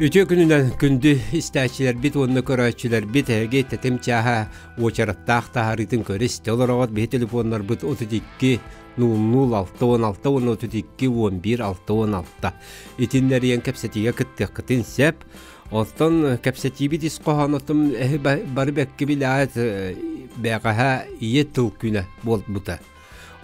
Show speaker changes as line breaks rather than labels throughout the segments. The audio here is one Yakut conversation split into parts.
Үтүө күнүнэн күндү истээччилэрбит уонна көрөөччүлэрбит эһиги тэтим чааһа уочараттаах таһаарыытын көрө истэ олороҕут. Биһи телефоннарбыт 32 00 66 уонна 32 11 66. Итиннэрийэн кэпсэтиигэ кыттыаххытын сөп. Оттон кэпсэтиибит ис хоһоонотум эһи бары бэкки билээт бэҕэһээ ийэ тыл күнэ буолбута.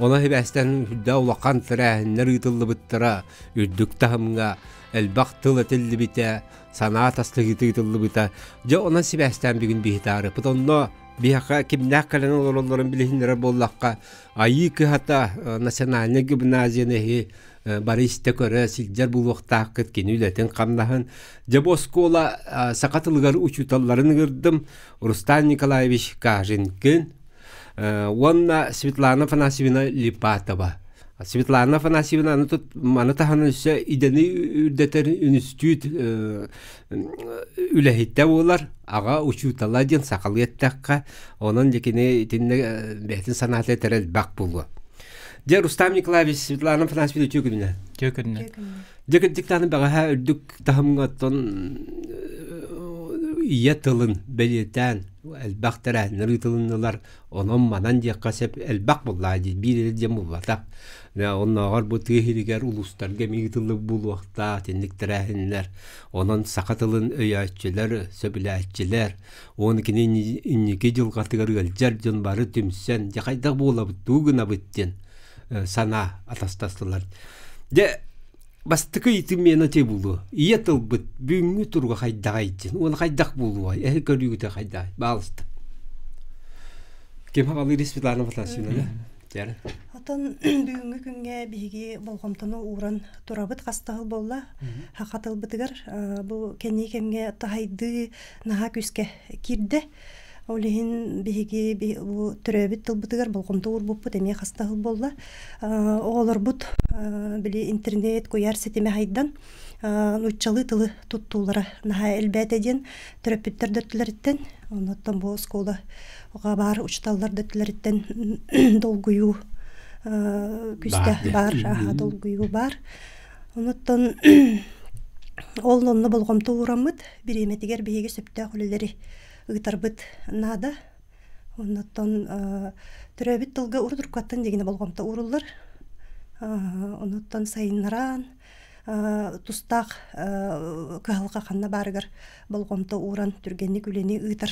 Ону сибээстэн үрдэ улахан тэрээһиннэр ыытыллыбыттара, үрдүк таһымҥа элбэх тыл этиллибитэ, санаа тастыһыыта ыытыллыбыта. Дьэ, онон сибээстээн бүгүн биһи таарыппыт. Онно биһиэхэ кимнээх кэлэн олороллорун билиһиннэрэр буоллахха, Айыы кыһата национальнай гимназияны эһи бары истэ-көрө сылдьар буолуохтааххыт кини үлэтин-хамнаһын. Дьэ, бу оскуола саха тылыгар учууталларын ыҥырдым. Рустам Николаевич Каженкин уонна Светлана Афанасьевна Липатова. Светлана Афанасьевна аны тут маны таһынан өссө идэни үрдэтэр үнүстүүт үлэһиттэ буолар аҕа учуутала диэн сахалыы эттэххэ онон дьэ кини итиннэ бэйэтин санаата этэрэ элбэх буолуо. Дьэ Рустам Николаевич Светлана Афанасьевна үтүө күнүнэн.
Үтүө күнүнэн.
Дьэ кырдьыктааны бэҕэһээ үрдүк таһымҥа оттон ийэ тылын бэлиэтээн элбэх тэрээһиннэр ыытылыннылар. Онон манан диэххэ сөп элбэх буллаа дии биир эрэ диэн булбатах. Оннооҕор бу тыа иһигэр улуустарга эмиэ ыытыллыбыт буолуохтаах итинник тэрээһиннэр. Онон саха тылын өйөөччүлэр, сөбүлээччилэр уонна кини инники дьылҕатыгар ыалдьар дьон бары түмсэн дьэ хайдах буолабыт, тугу гынабыт диэн санаа атастастылар. Дьэ бастакы ыйытыы миэнэ ити буолуо. Ийэ тылбыт бүгүҥҥү туруга хайдаҕай диэн уонна хайдах буолуой? Эһи көрүүгүтэ хайдаҕай? Баалыста. Ким хаҕалыыр Светлана Афанасьевна?
Отон бүгүҥҥү күҥҥэ биһиги болҕомтону ууран турабыт хастаһыл буолла. Хатылбытыгар бу кэнники кэмҥэ таһайдыы наһаа күүскэ киирдэ. Ол иһин биһиги бу төрөөбүт тылбытыгар болҕомто уурбуппут эмиэ хастаһыл буолла. Оҕолорбут били интернет куйаар ситимэ хайдан нууччалыы тылы туттуулара наһаа элбээтэ диэн төрөппүттэр да өттүлэриттэн, оннуттан бу оскуола баар учууталлар да өттүлэриттэн долгуйуу күүстээх баар, долгуйуу баар. Онуттан ол онно болҕомто уураммыт бириэмэтигэр биһиги сөптөөх үлэлэри ыытарбыт наада. Оннуттан төрөөбүт тылга урут-уруккаттан дьигинэ болҕомто ууруллар. Онуттан сайыннаран, тустаах кыһалҕа ханна баарыгар болҕомто ууран түргэнник үлэни ыытар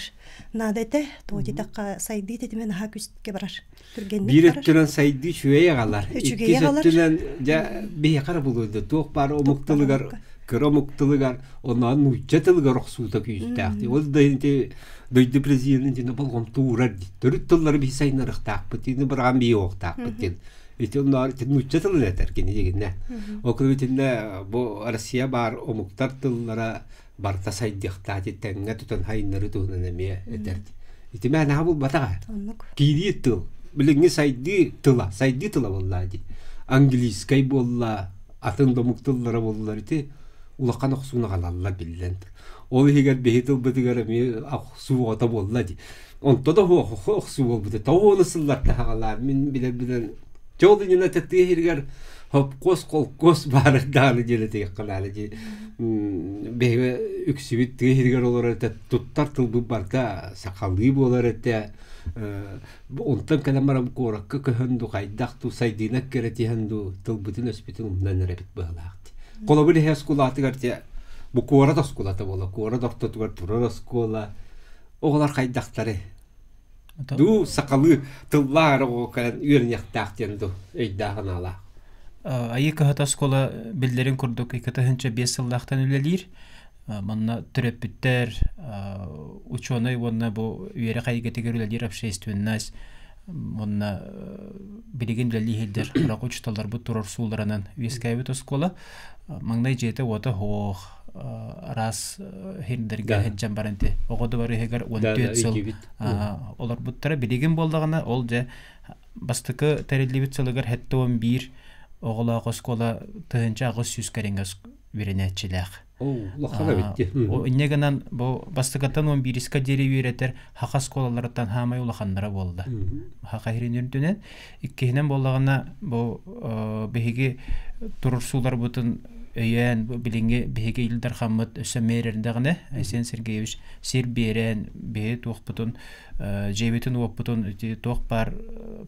наада этэ. Тоҕо диэтэххэ сайдыы тэтимэ наһаа күүскэ барар. Түргэнник
Биир
барар.
өттүнэн сайдыы үчүгэй аҕалар.
Үчүгэйи
Иккис
аҕалар.
өттүнэн дьэ биһиэхэ эрэ булуо да туох баар омук
Туох баар
тылыгар
омукка.
кыра омук тылыгар оннооҕор нуучча тылыгар охсуута күүстээх дии. Ол да ити дойду президенин дьиҥэ болҕомто уурар дии. Төрүт тыллары биһи сайыннарыахтаахпыт, итини быраҕан биһиэхтаахпыт диэн. Ити оннооҕор ити нуучча тылын этэр кини дьигиннэ. Ол курдук итиннэ бу Россия баар омуктар тыллара барыта сайдыахтаах тэҥҥэ тутан сайыннарыы туһунан эмиэ этэр. Ити мээнэҕэ булбатаҕа.
Оннук.
Киирии тыл. Билиҥҥи сайдыы тыла, сайдыы тыла буолла дии. Английскай буолла, атын да омук тыллара буоллар ити улахан охсууну аҕалаллар биллэн. Ол иһигэр биһи тылбытыгар эмиэ охсуу оҕото буолла дии. Онто да суох охсуу буолбута. Тоҕо сыллар таһаҕалаан мин билэр-билэн Чол иннинэ тыа иһигэр хопкуос холкуос баар даҕаны диэн этиэххэ наада дии. Биһиги үксүбүт тыа иһигэр олорор этэ, туттар тылбыт барыта сахалыы буолар этэ. Онтон кэлэн баран куоракка көһөн дуу, хайдах дуу, сайдыына кэрэтиһэн дуу, тылбытын-өспүтүн умнан эрэбит быһыылаах дии. Холобур иһэ оскуолатыгар дьэ бу куорат оскуолата буолла, куорат ортотугар турар оскуола. Оҕолор хайдахтарый? Дуу сахалыы тыллаах эрэ оҕо кэлэн үөрэниэхтээх диэн дуу өйдөөх-санаалаах.
Айыы кыһата оскуола биллэрин курдук 2005 сыллаахтан үлэлиир. Манна төрөппүттэр, учуонай уонна бу үөрэх эйгэтигэр үлэлиир общественность уонна билигин үлэлии сылдьар кыра учууталларбыт туруорсууларынан үөскээбит оскуола. Маҥнай дьиэтэ-уота суох, араас сирдэргэ сылдьан баран ити оҕо дыбарыһыгар 14 сыл олорбуттара. Билигин буоллаҕына ол дьэ бастакы тэриллибит сылыгар 71 оҕолоох оскуола 1800 кэриҥэ үөрэнээччилээх.
Улахан эбит дии.
Инньэ гынан бу бастакыттан 11-ка диэри үөрэтэр хаха оскуолаларыттан хаамай улаханнара буолла. Хаха иһирин үрдүнэн. Иккиһинэн буоллаҕына бу биһиги турурсууларбытын өйөөн билиҥҥи биһиги Ил Дархаммыт өссө мээр эрдэҕинэ Айсен Сергеевич сир биэрэн биһи туохпутун дьиэбитин-уоппутун ити туох баар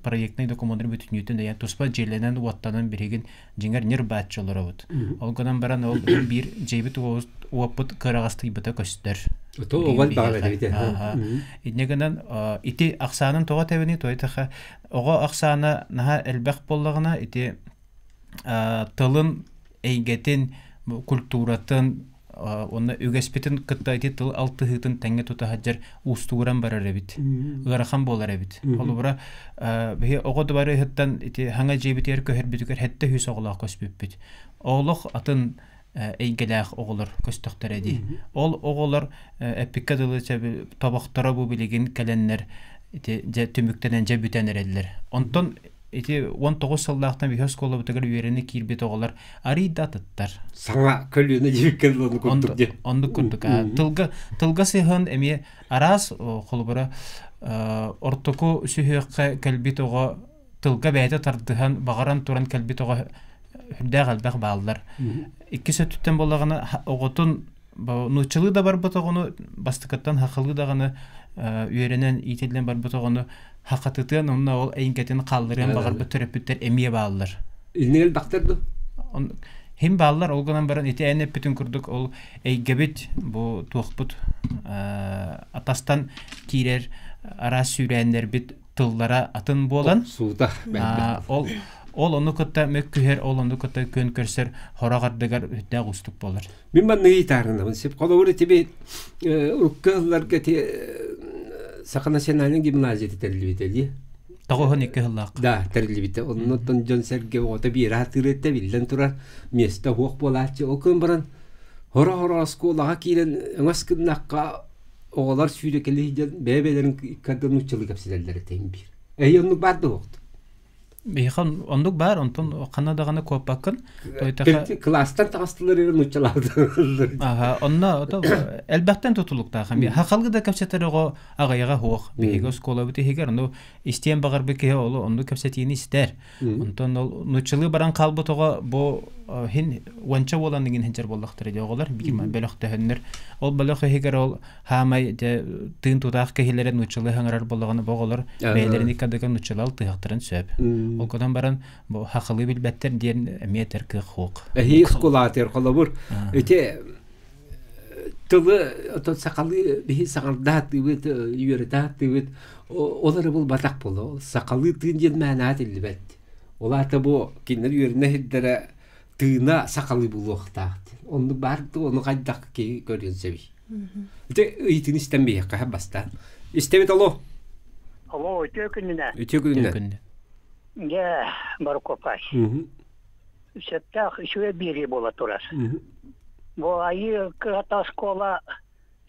проектнай докумуоннары бүтүннүүтүн өйөөн туспа дьиэлэнэн уоттанан билигин дьиҥэр ньир бааччы олоробут. Ол гынан баран ол биир дьиэбит уоппут кыараҕастыйбыта көстөр.
Оҕол баҕар эбит.
Инньэ гынан ити ахсаанын тоҕо тэбини тойтаха оҕо ахсаана наһаа элбэх буоллаҕына ити тылын эйгэтин культуратын уонна үгэспитин кытта ити тыл алтыһыытын тэҥҥэ тута сылдьар уустугуран барар эбит ыарахан буолар эбит холобура биһи оҕо дыбарыһыттан ити хаҥа дьиэбитигэр көһөрбүтүгэр 700 оҕолоох көспүппүт олох атын эйгэлээх оҕолор көстөхтөрө дии ол оҕолор эппиккэ дылы тобохторо бу билигин кэлэннэр ити дьэ түмүктэнэн дьэ бүтэн эрэллэр онтон ити 19 сыллаахтан биһи оскуолабытыгар үөрэнэ киирбит оҕолор арый да атыттар.
Саҥа көлүөнэ дьиэккэ оннук курдук дии.
Оннук курдук. Тылга тылга сыһыан эмиэ араас холобура ортоку сүһүөххэ кэлбит оҕо тылга бэйэтэ тардыһан баҕаран туран кэлбит оҕо үрдээх элбэх бааллар. Иккис өттүттэн буоллаҕына оҕотун нууччалыы да барбыт оҕону бастакыттан хахалыы даҕаны үөрэнэн иитиллэн барбыт оҕону хахатытыан онно ол эйгэтин хаалларыан баҕарбыт төрөппүттэр эмиэ бааллар.
Иннигэр элбэхтэр дуо?
Хим бааллар, ол гынан баран ити эн эппитин курдук ол эйгэбит бу туохпут атастан киирэр араас сүүрээннэрбит тыллара атын буолан
суута
ол ол ону кытта мөккүһэр, ол ону кытта күөн көрсөр хорох ардыгар үрдээх уустук буолар.
Мин манныгы ыйытаарынабын. Сеп холобур итиби урукку сылларга ити Саха национальнай гимназията тэриллибитэ дии.
92 сыллаах.
Да, тэриллибитэ. Оннуттан дьон-сэргэ оҕото биэрэ сатыыр этэ, биллэн турар, миэстэ суох буолааччы. Ол гынан баран хоро-хоро оскуолаҕа киирэн өҥөс гыннахха оҕолор сүүрэкэлии сылдьан бэйэ-бэйэлэрин икки ардынан нууччалыы кэпсэтэллэр этэ биир. Эһи оннук баар да суохту?
Биһиэхэ оннук баар, онтон ханна даҕаны куоппаккын.
Кылаастан таҕыстылар эрэ нууччалаабыталлар.
Аха, онно элбэхтэн тутулуктаах. Хахалгы да кэпсэтэр оҕо аҕыйаҕа суох. Биһиги оскуолабыт иһигэр ону истиэн баҕарбыт киһи ол оннук кэпсэтиини истэр. Онтон ол нууччалыы баран хаалбыт оҕо бу хин уонча буолан иҥин сылдьар буоллахтара дии оҕолор биир бөлөхтөһөннөр. Ол бөлөх иһигэр ол хаамай дьэ тыын тутаах киһилэрэ нууччалыы хаҥарар буоллаҕына бу оҕолор бэйэлэрин иккардыгар нууччалыы алтыһыахтарын сөп. Ол гынан баран бу хахалыы билбэттэр диэн эмиэ этэр кыах суох.
Эһии оскуолаатыгар холобур ити тылы отон сахалыы биһи саҥардаатыыбыт үөрэтаатыыбыт ол эрэ булбатах буолуо сахалыы тыын диэн мээнэ этиллибэт ол аата бу кинилэр үөрэнэ сирдэрэ тыына сахалыы булуохтаах оннук баар дуо ону хайдах киһи көрүөн сөбүй ити ыйытыыны истэн биһиэхэ бастаан истэбит алло
Алло, үтүө күнүнэ.
Үтүө күнүнэ.
Дьэ, Баркопай. Сөптөөх үчүгэй биэрии буола турар. Бу айыы кыһата оскуола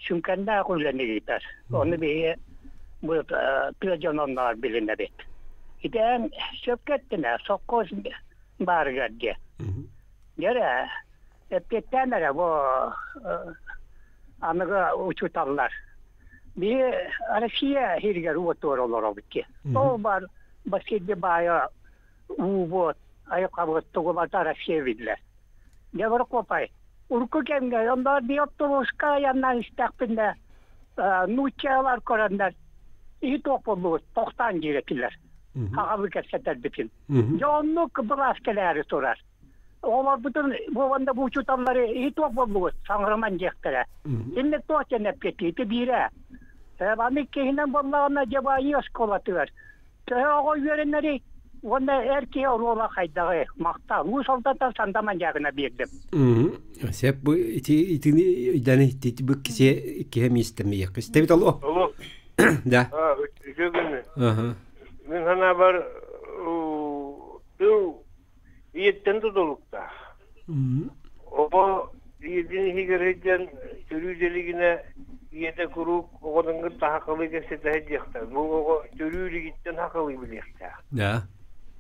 сүҥкэннээх үлэни ыытар. Ону биһиги бу тыа дьононноор билинэбит. Итээн сөпкө эттинэ, соккуос баарыгар диэ. Дьэрэ, эппиэттээн эрэ бу аныгы учууталлар. Биһи Россия иһигэр уотуор олоробут ки. Ол бар Василий баайа уу буот, айылҕабыт тугулата Россия биллэр. Дьэ Прокопай, урукку кэмҥэ онно биир автобуска айаннаан истэхпинэ нууччалар көрөннөр иһи туох буоллубут тохтоон диир этилэр. Аҕабы кэпсэтэрбитин. Дьэ оннук былаас кэлээри турар. Оҕолорбутун буолан да бу учууталлары иһи туох буоллугут саҥарыман диэхтэрэ. Инник туох диэн эппиэттиити биирэ. Аны иккиһинэн буоллаҕына дьабайыы оскуолатыгар төһө оҕо үөрэнэрий уонна эр киһи оруола хайдаҕый? Махтал. Уус Алдантан Санда Мандьаагына биэрдим.
Сеп бу ити итини өйдөөн ити бу кисе киһи миэстэмийэк. Истэбит алло.
Алло.
Да.
Үтүө күнү. Мин санаабар тыл ийэттэн тутулуктаах. Оҕо ийэтин иһигэр сылдьан төрүү илигинэ ийэтэ куруук оҕотун кытта хахалыы кэпсэтэ сылдьыахтаах. Бу оҕо төрүү илигиттэн хахалыы билиэхтээх.
Да.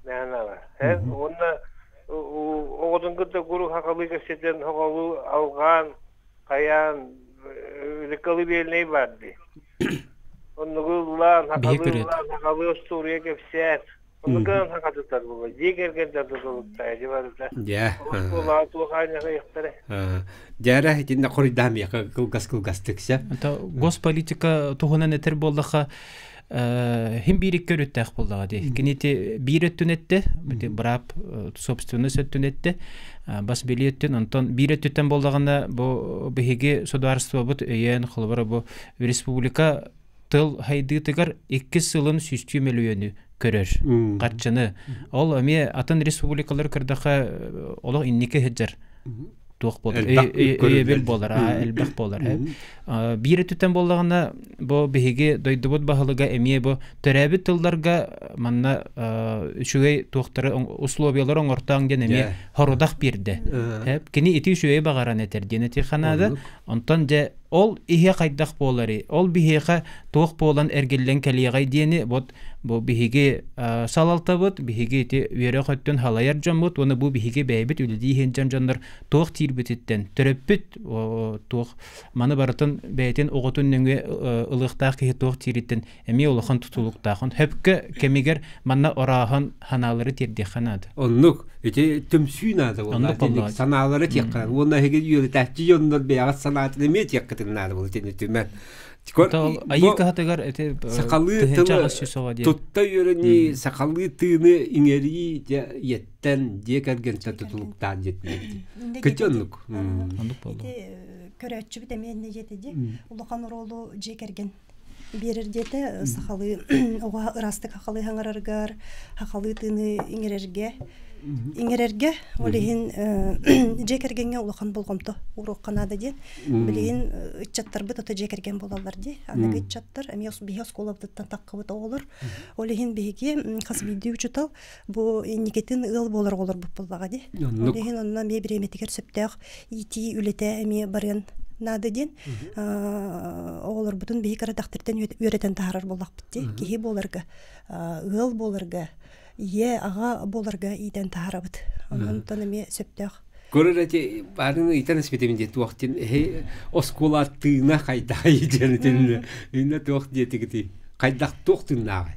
Наанала. Уонна оҕотун кытта куруук хахалыы кэпсэтэн, хоҕолуу алҕаан, хайаан колыбельнай бар дии. Оннугу ыллаан, хахалыы ыллаан, хахалыы остуоруйа кэпсээн. Оннуган хакатытар була. Дьиэ кэргэн тутулуктаа дьэ барыта.
Дьэ.
Оскуолаҕа туох аанньаҕайыахтара.
Дьээрэ итиннэ хоруйдаам миэхэ кылгас кылгастык сэ.
Госполитика туһунан этэр буоллаха хим биир икки өрүттээх буоллаҕа дии. Кини ити биир өттүн этте, ити быраап собственность өттүн этте, бас билии өттүн, онтон биир өттүттэн буоллаҕына бу биһиги судаарыстыбабыт өйөөн холобура бу республика тыл хайдыытыгар иккис сылын сүүстүү мөлүйүөнү көрөр харчыны. Ол эмиэ атын республикалар көрдөхө олох инники сылдьар туох буолар өйөбүл буолар элбэх буолар биир өттүттэн буоллаҕына бу биһиги дойдубут баһылыга эмиэ бу төрөөбүт тылларга манна үчүгэй туохтары условиялар оҥортооҥ диэн эмиэ хорудах биэрдэ кини ити үчүгэйи баҕаран этэр диэн этии ханаада Онтон дьэ ол иһэ хайдах буоларый, ол биһиэхэ туох буолан эргиллэн кэлиэҕэй диэни вот бу биһиги салалтабыт, биһиги ити үөрэх өттүн халайар дьоммут уонна бу биһиги бэйэбит үлэлии сылдьан дьоннор туох тиирбититтэн төрөппүт туох маны барытын бэйэтин оҕотун нөҥүө ылыахтаах киһи туох тиириттэн эмиэ улахан тутулуктаах. Хөпкө кэмигэр манна орооһон ханаалары тиэрдиэххэ наада.
Оннук. Ити түмсүү наада буолла. Санаалары тиэххэ. Уонна эһиги үөрэтээччи дьоннор бэйэҕит санаатын эмиэ тиэххитин наада буолла итини түмэн.
Айыы кыһатыгар ити
сахалыы тылы тутта үөрэнии, сахалыы тыыны иҥэрии ийэттэн дьиэ кэргэнтэн тутулуктаан диэтилэр. Кычы оннук.
Оннук буолла.
Көрөөччүбүт эмиэ иннэ диэтэ дии. Улахан оруолу дьиэ кэргэн биэрэр диэтэ сахалыы оҕо ыраастык сахалыы хаҥарарыгар сахалыы тыыны иҥэрэргэ иҥэрэргэ ол иһин дьиэ кэргэҥҥэ улахан болҕомто ууруохха наада диэн билигин ыччаттарбыт ото дьиэ кэргэн буолаллар дии аныгы ыччаттар эмиэ биһи оскуолабытыттан таххыбыт оҕолор ол иһин биһиги хас биирдии учуутал бу инникитин ыал буолар оҕолорбут буоллаҕа дии ол иһин онно эмиэ бириэмэтигэр сөптөөх иитии үлэтэ эмиэ барыан наада диэн оҕолорбутун биһи кыратахтартан үөрэтэн таһаарар буоллахпыт дии киһи буоларга ыал буоларга ийэ аҕа буоларга иитэн таһаарабыт онтон эмиэ сөптөөх
Көрөр эти баарын ыйтан испитим дии туох диэн эһи оскуола тыына хайдахай диэн итиннэ иннэ туох диэтигити хайдах туох тыыннааҕый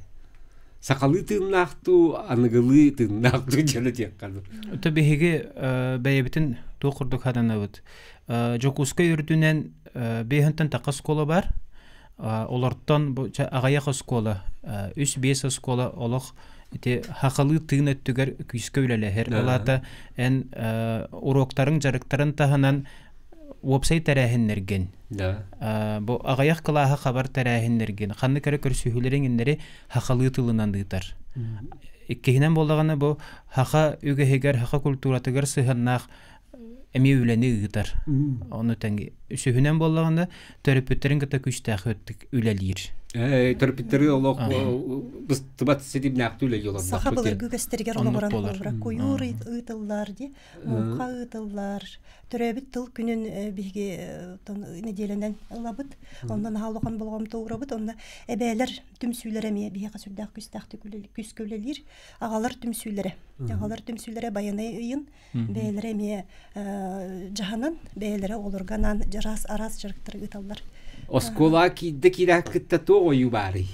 сахалыы тыыннаах дуу, аныгылыы тыыннаах дуу диэн этиэххэ дуу.
То биһиги бэйэбитин туох курдук хатанабыт. Дьокуускай үрдүнэн биэһинтэн тақа оскуола бар. Олортон бу аҕыйах оскуола, үс-биэс оскуола олох ити хахалыы тыын өттүгэр күүскэ үлэлэһэр. Ол аата эн уруоктарыҥ дьарыктарын таһынан уопсай тэрээһиннэргин бу аҕыйах кылааһы хабар тэрээһиннэргин ханнык эрэ көрсүһүүлэриҥ иннэри хахалыы тылынан ыытар. Иккиһинэн буоллаҕына бу хаха үгэһигэр, хаха культуратыгар сыһыаннаах эмиэ үлэни ыытар. Ону тэҥи үсүһүнэн буоллаҕына төрөппүттэрин кытта күүстээх үлэлиир.
Төрөппүттэри олох быстыбат ситимнээхтик үлэлии олордохпут.
Саха былыргы үгэстэригэр олоҕуран холобура куйуур ыытыллар дии, муҥха ыытыллар, Төрөөбүт тыл күнүн биһиги нэдиэлэнэн ылабыт. Онно наһаа улахан болҕомто уурабыт. Онно эбээлэр түмсүүлэрэ эмиэ биһиэхэ сүрдээх күүстээхтик күүскэ үлэлиир. Аҕалар түмсүүлэрэ. Аҕалар түмсүүлэрэ байанай ыйын бэйэлэрэ эмиэ дьаһанан, бэйэлэрэ оҕолорго анаан араас араас дьарыктары ыыталлар.
Оскуолаҕа киирдэ киирээт кытта туох ойуу баарый?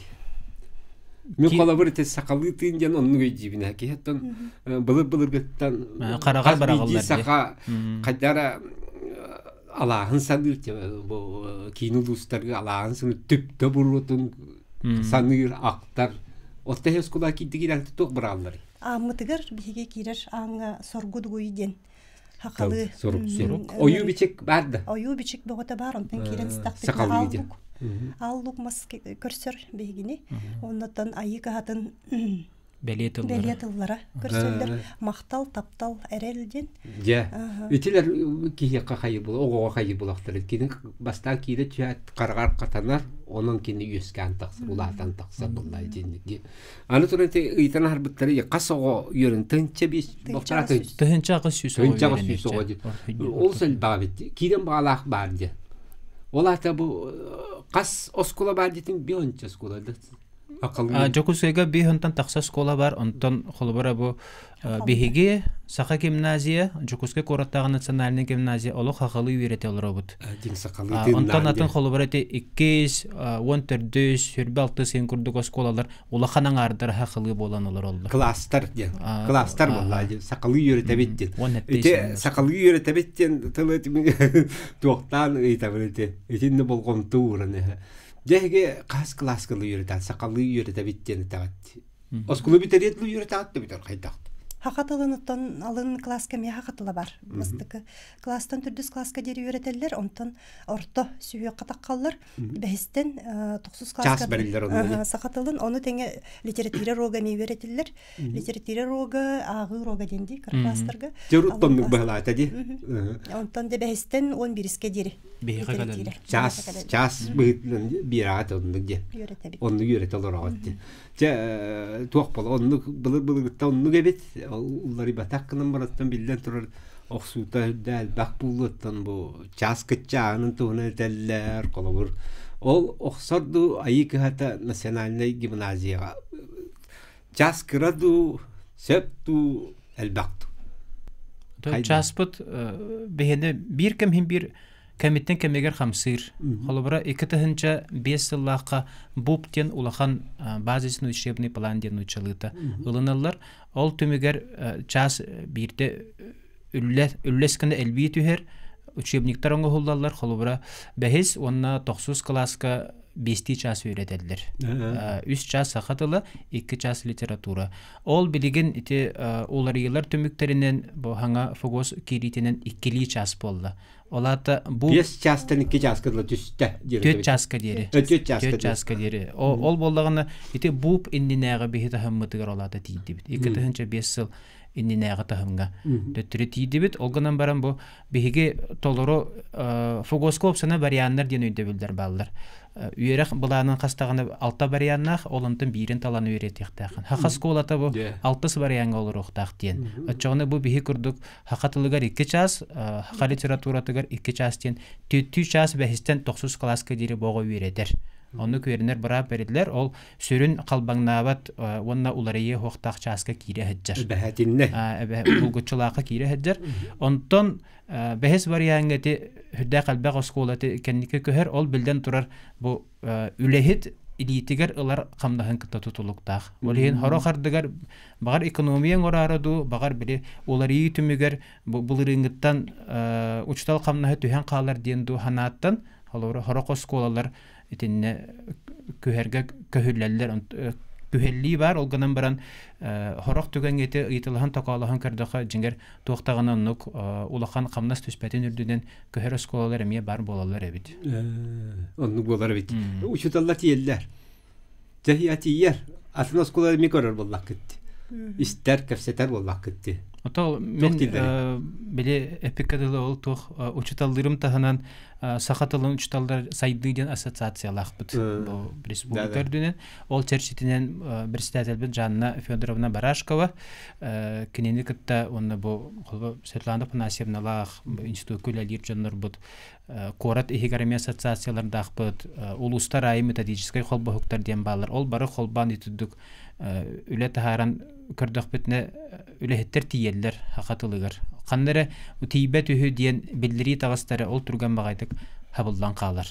Мин холобур ити сахалыы тыын диэн оннук өйдүүбүн киһи оттон былыр-былыргыттан
хараҕар бараҕаллар
саха хайдара алааһын саныыр бу киин улуустарга алааһын саныыр түптэ буруотун саныыр ахтар Отто оскуола киирдик киирэн туох быраалларый?
Ааммытыгар биһиги киирэр ааҥҥа соргу дугуй диэн хахалы
сурук ойуу бичик бар да
ойуу бичик бөҕөтө бар онтон киирэн сытахпытына ааллук ааллук мас көрсөр биһигини оннуттан айыы кыһатын
бэлиэ тыллара
бэлиэ тыллара көрсөллөр махтал таптал эрэл диэн
дьэ итилэр киһиэхэ хайы була оҕоҕо хайы булахтар кини бастаан киирэ түһээт хараҕар хатанар онон кини үөскээн тахсар улаатан тахсар буолла итинник Аны туран ити ыйтан аһарбыттары хас оҕо үөрэн тыһынча биэс балтараа
тыһынча аҕыс сүүс оҕо
тыһынча аҕыс сүүс оҕо диэн. Ол элбэҕэ эбит. Киирэн баҕалаах баар диэн. Ол аата бу хас оскуола баар диэтин бионча оскуола да.
Дьокуускайга биир тахса оскуола бар, онтон холобура бу биһиги Саха гимназия, Дьокуускай куораттааҕы национальнай гимназия олох хахалы үөрэтэ олоробут. Онтон атын холобура ити иккис, уон төрдүс, сүрбэ алтыс син курдук оскуолалар улахан аҥаардар хахалы буолан олороллор.
Класстар диэн. Класстар буолла сахалыы үөрэтэбит диэн. Ити сахалыы үөрэтэбит диэн тылы туохтаан ыйытабын ити. Итиннэ болҕомто ууран эһэ. Дьэ эһиги хас кылааска үөрэтэн сахалыы үөрэтэбит диэн этэҕит. Оскуола бүтэриэт үөрэтэҕит да бүтэр хайдах?
Хаха тылын оттон алын класска эмиэ хаха тыла бар. Бастакы класстан төрдүс класска диэри үөрэтэллэр, онтон орто сүһүөххэ таххаллар. Бэһистэн тохсус класска
Час бэриллэр онно.
Саха тылын ону тэҥэ литература рога эмиэ үөрэтиллэр. Литература рога, ааҕыы рога диэн дии кыра класстарга.
Дьоруттоннук быһалаата дии.
Онтон де бэһистэн он бирискэ диэри.
Биһиэхэ
Час час быһыытынан биэрэҕит оннук диэн. Оннук үөрэтэ олороҕут диэн. Дьэ туох буола оннук былыр былыргыттан оннук эбит уларыйбатах гынан бараттан биллэн турар охсуута үрдэ элбэх буолуоттан бу час кыччааһынын туһунан этэллэр холобур ол охсор дуу айыы кыһата национальнай гимназияҕа час кыра дуу сөп дуу элбэх
дуу часпыт биһиэнэ биир кэм иһин биир кэмиттэн кэмигэр хамсыыр. Холобура, 2005 сыллаахха БУП диэн улахан базисный учебный план диэн нууччалыыта ылыналлар. Ол түмүгэр час биирдэ үллэс гына элбии түһэр, учебниктар оҥоһуллаллар. Холобура, бэһис уонна тохсус кылааска биэстии час үөрэтэллэр. Үс час саха тыла, икки час литература. Ол билигин ити уларыйыылар түмүктэринэн бу хаҥа ФГОС киириитинэн иккилии час буолла. Ол аата бу
Биэс чаастан икки чааска дылы түстэ диэри.
Түөрт чааска диэри.
Түөрт чааска
Түөрт чааска диэри. Ол буоллаҕына ити БУП иннинээҕи биһи таһыммытыгар ол аата тиийдибит. 2005 сыл иннинээҕи таһымҥа төттөрү тиийдибит. Ол гынан баран бу биһиги толору ФГОСка уопсана варианнар диэн өйдөбүллэр бааллар. Үөрэх былаанын хастаҕына алта варианнаах, ол онтон биирин талан үөрэтиэхтээххин. Хаха школата бу алтыс вариаҥҥа олоруохтаах диэн. Оччоҕуна бу биһи курдук хаха тылыгар икки час, хаха литературатыгар икки час диэн түөттүү час бэһистэн тохсус кылааска диэри боҕо үөрэтэр. Оннук үөрэнэр быраап бэриллэр. Ол сүрүн халбаҥнаабат уонна уларыйыы уохтаах чааска киирэ сылдьар.
Эбэһэтиннэ.
Булгуччулаахха киирэ сылдьар. Онтон бэһис вариаҥҥа ити үрдээх элбэх оскуола кэнники көһөр. Ол биллэн турар бу үлэһит илиитигэр ылар хамнаһын кытта тутулуктаах. Ол иһин хорох ардыгар баҕар экономия оҥороору дуу, баҕар били уларыйыы түмүгэр бу былырыыҥҥыттан учуутал хамнаһа түһэн хаалар диэн дуу санааттан холобура хорох оскуолалар итиннэ күһэргэ көһүллэллэр күһэллии баар ол гынан баран хорох түгэҥҥэ ити ыйытылаһан токоолоһон көрдөххө дьиҥэр туох даҕаны оннук улахан хамнас түспэтин үрдүнэн көһөр оскуолалар эмиэ баар буолаллар эбит.
Оннук буолар эбит. Учууталлар тиийэллэр. Дьэ тиийэр. Атын оскуола эмиэ көрөр буоллаххыт. Истэр, кэпсэтэр буоллаххыт.
Ото мен били эпикка дылы ол туох учуталлыырым таһынан саха тылын учуталлар сайдыы диэн ассоциациялаахпыт бу республика үрдүнэн. Ол чэрчитинэн председательбит Жанна Федоровна Барашкова кинини кытта уонна бу Светлана Афанасьевналаах институтка үлэлиир дьоннорбут куорат иһигэр эмиэ ассоциациялардаахпыт, улуустар аайы методическай холбоһуктар диэн бааллар. Ол бары холбоон итирдик үлэ таһааран көрдөхпүтүнэ үлэһиттэр тиийэллэр саха тылыгар. Ханна эрэ тиийбэт үһү диэн биллэрии таҕыстара ол түргэн баҕайытык хабыллан хаалар.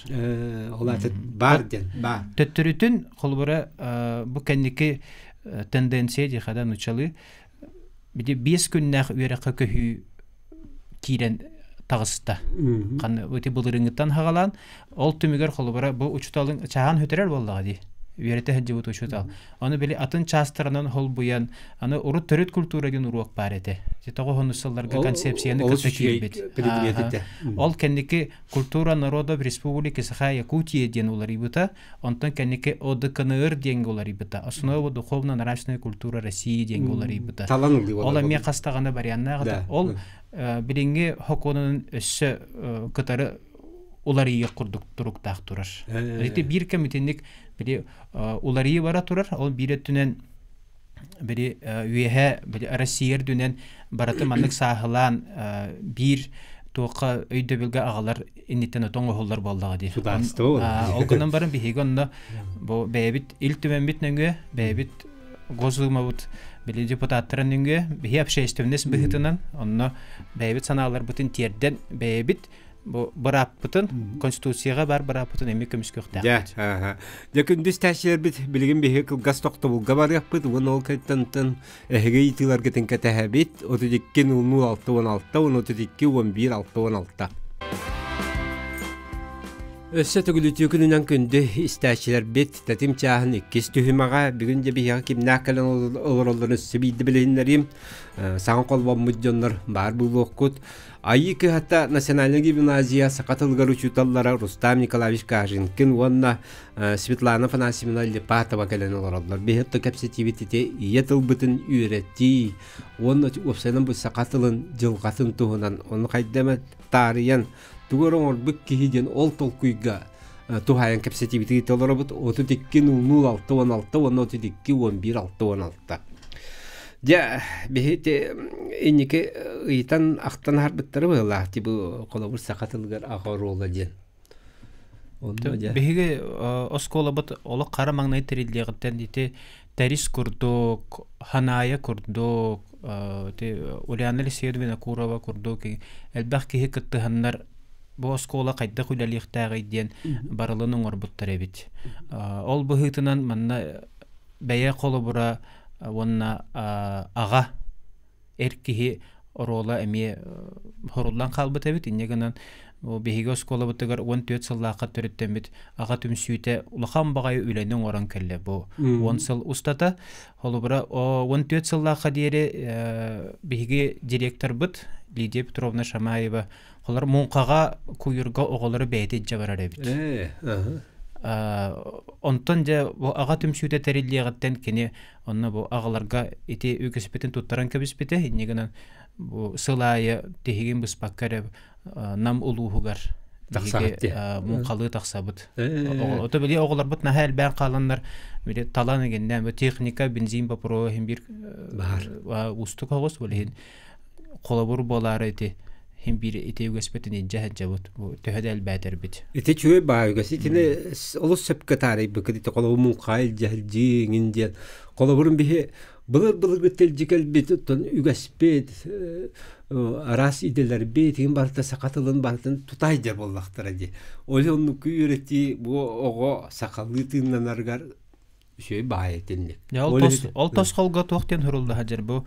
Ол аата баар диэн, баар.
Төттөрүтүн холобура бу кэнники тенденция диэхэ нучалыы били биэс күннээх үөрэххэ көһүү киирэн таҕыста. Ханна ити былырыыҥҥыттан хаҕалаан ол түмүгэр холобура бу учууталыҥ чааһын сүтэрэр буоллаҕа дии. Үөрэтэ сылдьыбыт учуутал. Аны били атын чаастарынан холбуйан, аны урут төрүт культура диэн уруок баар этэ. Тоҕо хонус сылларга концепцияны кытта киирбит. Ол кэнники культура народов Республики Саха Якутия диэн уларыйбыта. Онтон кэнники ОДКНР диэҥҥэ уларыйбыта. Основа духовно-нравственной культуры России диэҥҥэ уларыйбыта. Ол эмиэ хас даҕаны варианнаах. Ол билиҥҥи хокуонунан өссө кытары уларыйыах курдук туруктаах турар. Ити биир кэм итинник били уларыйыы бара турар. Ол биир өттүнэн били үөһэ били Россия үрдүнэн барыта маннык сааһылаан биир туохха өйдөбүлгэ аҕалар инниттэн отон оһоллор буоллаҕа дии.
Судаарыстыба
Ол гынан баран биһиги онно бу бэйэбит Ил Түмэммит нөҥүө, бэйэбит Госдумабыт били депутаттарын нөҥүө биһи общественность быһыытынан онно бэйэбит санааларбытын тиэрдэн бэйэбит бу бырааппытын конституцияҕа баар бырааппытын эмиэ көмүскүөхтээхпит.
Дьэ күндү истээччилэрбит билигин биһиги кылгас тохтобулга барыахпыт уонна ол кэнниттэн эһиги ыйытыыларгытын кэтэһэбит 32 00 66 32 11 66. Өссө төгүлүтүү күнүнэн күндү истээччилэрбит тэтим чааһын иккис түһүмэҕэ бүгүн дьэ биһиэхэ кимнээх кэлэн олороллорун өссө биирдэ билиһиннэриим. Саҥа холбоммут дьоннор баар буолуоххут. Айыы кыһата национальнай гимназия саха тылыгар учууталлара Рустам Николаевич Каженкин уонна Светлана Афанасьевна Липатова кэлэн олороллор. Биһи кэпсэтиибит ити ийэ тылбытын үөрэтии уонна уопсайынан бу саха тылын дьылҕатын туһунан ону хайда эмэ таарыйан тугу эрэ оҥорбут киһи диэн ол толкуйга туһаайан кэпсэтиибит ыыта олоробут 32 00 6 16 уонна 32 11 6 16. Дьэ, биһи инники ыйытан ахтан аһарбыттары быһыылаах типа холобур саха тылыгар аҕа оруола диэн.
Онно дьэ. Биһиги оскуолабыт олох хара маҥнай тэриллиэҕиттэн ити Тэрис курдук, Ханаайа курдук, ити Ульяна Алексеевна Винокурова курдук элбэх киһи кыттыһаннар бу оскуола хайдах үлэлиэхтээҕий диэн барылын оҥорбуттар эбит. Ол быһыытынан манна бэйэ холобура уонна аҕа эр киһи оруола эмиэ хоруллан хаалбыт эбит. Инньэ гынан биһиги оскуолабытыгар 14 сыллаахха төрүттэммит аҕа түмсүүтэ улахан баҕайы үлэни оҥорон кэллэ бу 10 сыл устата. Холобура, 14 сыллаахха диэри биһиги директорбыт Лидия Петровна Шамаева холор муҥхаҕа куйурга оҕолору бэйэтэ илдьэ барар эбит. Онтон дьэ бу аҕа түмсүүтэ тэриллиэҕиттэн кини Онно бу аҕаларга ити үгэспитин туттаран кэбиспитэ. Инньэ гынан бу сыл аайы тиһигин быспакка эрэ Нам улууһугар биһиги муҥхалыы тахсабыт. Ото били оҕолорбут наһаа элбээн хааланнар били талан игиннээн бу техника, бензин боппуруоһа иһин биир уустук оҕус ол иһин холобур буолаары ити хин биир ити үгэспитин илдьэ сылдьабыт бу төһө да элбээтэрбит.
Ити үчүгэй баа үгэс итини олус сөпкө таарыйбыккыт ити холобур муҥха илдьэ сылдьыы диэн холобурун биһи былыр былыргыта илдьи кэлбит оттон үгэспит араас идэлэрбит иһин барыта саха тылын барытын тутаайдьар буоллахтара дии. Ол оннук үөрэтии бу оҕо сахалыы тыыннанарыгар үчүгэй баай этинник.
Ол тосхолго туох диэн сурулла сылдьар бу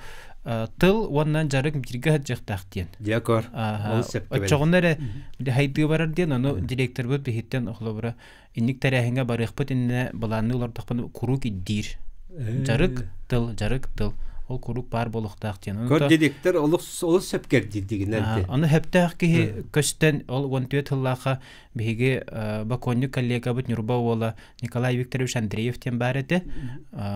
тыл уонна дьарык бииргэ сылдьыахтаах диэн.
Дьэ көр. Ол сөпкө
Оччоҕуна эрэ хайдыы барар диэн ону директорбыт биһиттэн холобура инник тэрээһиҥҥэ барыахпыт иннинэ былаанныы олордохпуна куруук ирдиир. Дьарык тыл, дьарык тыл. Ол куруук баар буолуохтаах диэн.
Көр директор олус олус сөпкө ирдиирдигинэн.
Ону сөптөөх киһи көстөн ол 14 сыллаахха биһиги бокуонньук коллегабыт Ньурба уола Николай Викторович Андреев диэн баар этэ.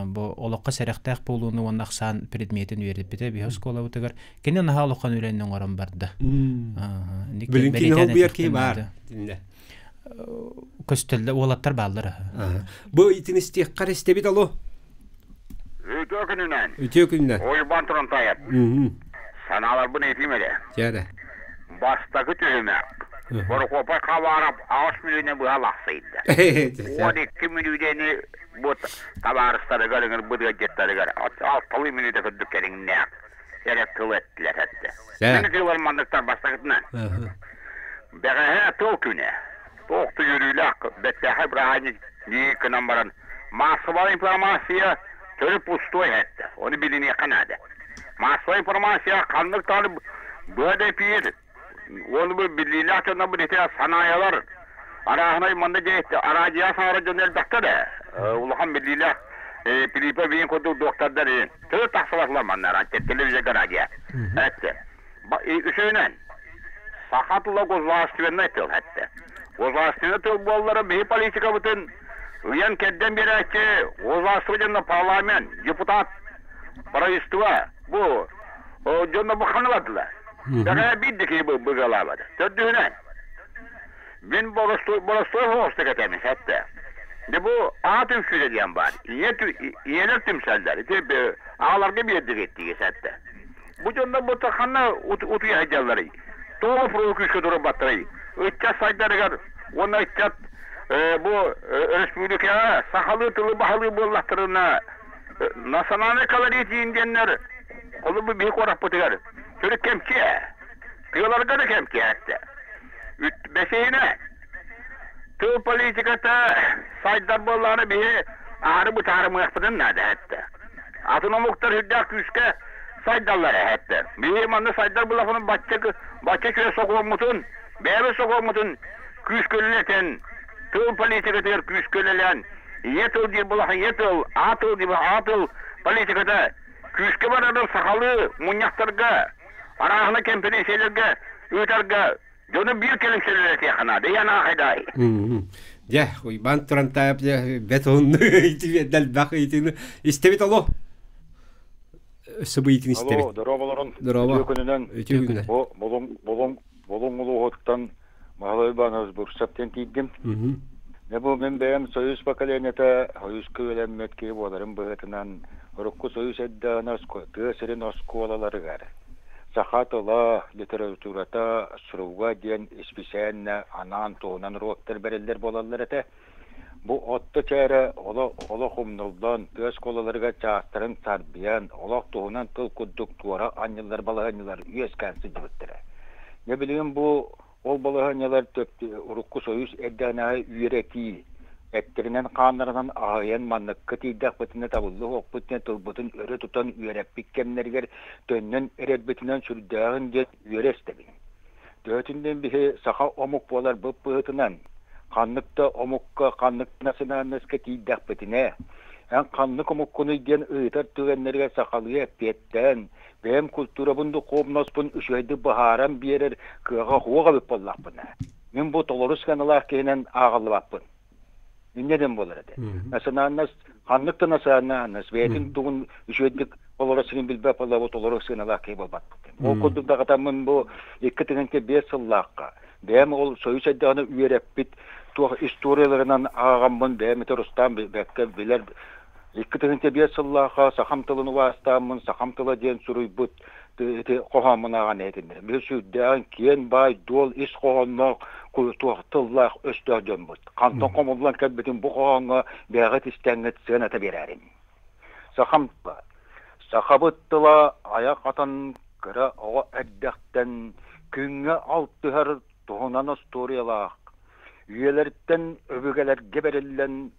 Бу олоххо сэрэхтээх буолууну уонна ахсаан предметин үөрэппитэ биһи оскуолабытыгар. Кини наһаа улахан үлэни оҥорон барда.
Билин кини холбуйар киһи баар.
Көстөллө уолаттар бааллар.
Бу итин истиэххэр истэбит алло.
Үтүө күнүнэн.
Үтүө күнүнэн.
Уйбан Турантаев. Санааларбын этиим эрэ.
Дьэ
Бастакы түһүмэх. Борокуопай Хабаров аҕыс мүлүүнэ быһа лахсыйда. 12 мүлүүдэни бу табаарыстарыгар ыҥырбыт ыалдьыттарыгар алталыы мүнүүтэ курдук кэриҥнээх эрэ тыл эттилэр эттэ. Мин тыллар манныктар бастакытынан. Бэҕэһээ тыл күнэ. Туох да үөрүүлээх бэртээхэй бырааһынньык дии гынан баран маассабай информация төрүт пустой эттэ. Ону билиниэххэ наада. Маассабай информация ханнык даҕаны быа да эпиир Уону бу биллиилээх дьоннорбут ити санаайалар арааһынай манна дьэ араадьыйа саҥарар дьон элбэхтэр ээ. Улахан биллиилээх Пилипа биин курдук доктордар төрүт тахсыбатылар манна телевизорга радио. Этте. Үсүһүнэн саха тыла государственнай тыл этте. Государственнай тыл буоллара биһи политикабытын ыйан кэрдэн биэрээччи государство дьонно парламент, депутат, правительство бу дьонно бу ханна бардылар? Бэҕэһээ биир да киһи быгалаабат. Төрдүһүнэн, мин боростуой боростуой соҕустук этэбин сэттэ. Дьэ бу аат үҥсүүтэ диэн баар. Ийэ ийэлэр түмсэллэр. Ити аҕаларга биэрдик эттиги сэттэ. Бу дьоннор бу ханна утуйа сылдьалларый? Тоҕо боппуруоһу күүскэ туруорбаттарый? Ыччат сайдарыгар уонна ыччат бу өрөспүүбүлүкэҕэ сахалыы тылы баһылыы буоллахтарына национальный колорит диэннэр холобур биһи куораппытыгар төрүт кэмчи тыаларга да кэмчи этэ. Бэсиһинэ тыл политиката сайдар буоллаҕына биһи аһары бытаарымыахпытын наада этэ. Атын омуктар үрдээх күүскэ сайдаллар эһэттэ. Биһи манна сайдар булахпын бачча бачча үчүгэй сокуоммутун, бэйэбит сокуоммутун күүскэ үлэлэтэн, тыл политикатыгар күүскэ үлэлээн, ийэ тыл диир булах ийэ тыл, аа тыл диир аа тыл политиката күүскэ барарын сахалыы мунньахтарга, арааһына кэмпириэнсийэлэргэ ыытарга дьону биир кэлим сэлэлэтиэххэ наада. Янаахайдаай.
Дьэ, Уйбаан Турантаев дьэ бэт уһунну элбэх ыйытыыны истэбит олу. Өссө бу ыйытыыны истэбит.
Алло, дорооболорун.
Дорообо.
Үтүө күнүнэн.
Үтүө күнүнэн.
Бу Булуҥ Булуҥ Булуҥ улууһуттан Маһалай Иванович Бурцев диэн тиийдим. Дьэ бу мин бэйэм Союз поколениета Союзка үөрэммит киһи буоларым быһыытынан урукку Союз эрдэҕинэ тыа сирин оскуолаларыгар Саха тыла, литературата, суруга диэн исписээннэ анаан туһунан уруоктар бэриллэр буолаллар этэ. Бу отто чээрэ олох умнуллан, тыа оскуолаларыгар чаастарын сарбыйан, олох туһунан тыл курдук туора анньыллар балаһыанньалар үөскээн сылдьыбыттара. Дьэ билигин бу Ол балаһыанньалар урукку Союз эрдэҕинээҕи үөрэтии эттэринэн-хааннарынан аһыйан манныкка тиийдэхпитинэ табыллыа суохпут диэн тылбытын өрө тутан үөрэппит кэмнэригэр төннөн эрэрбитинэн сүрдээҕин диэн үөрэ истэбин. Төһөтүн диэн биһи саха омук буоларбыт быһыытынан ханнык да омукка, ханнык национальноска тиийдэхпитинэ эн ханнык омуккунуй диэн ыйытар түгэннэригэр сахалыы эппиэттээн Бэйэм культурабын духуобунаспын үчүгэйдик быһааран биэрэр кыаҕа суох эбит буоллахпына, мин бу толору сыаналаах киһинэн ааҕыллыбаппын. Инньэ диэн буолар этэ. Национальность ханнык да национальность бэйэтин тугун үчүгэйдик олоро сирин билбэт буолла бу толору сыаналаах киһи буолбаппыт. Ол курдук даҕатаммын бу 2-5 сыллаахха бэйэм ол Союз эрдэҕинэ үөрэппит туох историяларынан ааҕаммын бэйэм ити Рустам бэккэ билэр 2005 сыллаахха сахам тылын убаастааммын сахам тыла диэн суруйбут ити хоһооммун ааҕан иһитиннэрим. Биһи сүрдээҕин киэн баай дуол ис хоһоонноох туох тыллаах өстөөх дьоммут. Хантан хомуллан кэлбитин бу хоһооҥҥо бэйэҕит истэҥҥит сыаната биэрээрин. Сахам тыла. Сахабыт тыла айах атан кыра оҕо эрдэхтэн күҥҥэ алтыһар туһунан остуоруйалаах, үйэлэртэн өбүгэлэргэ бэриллэн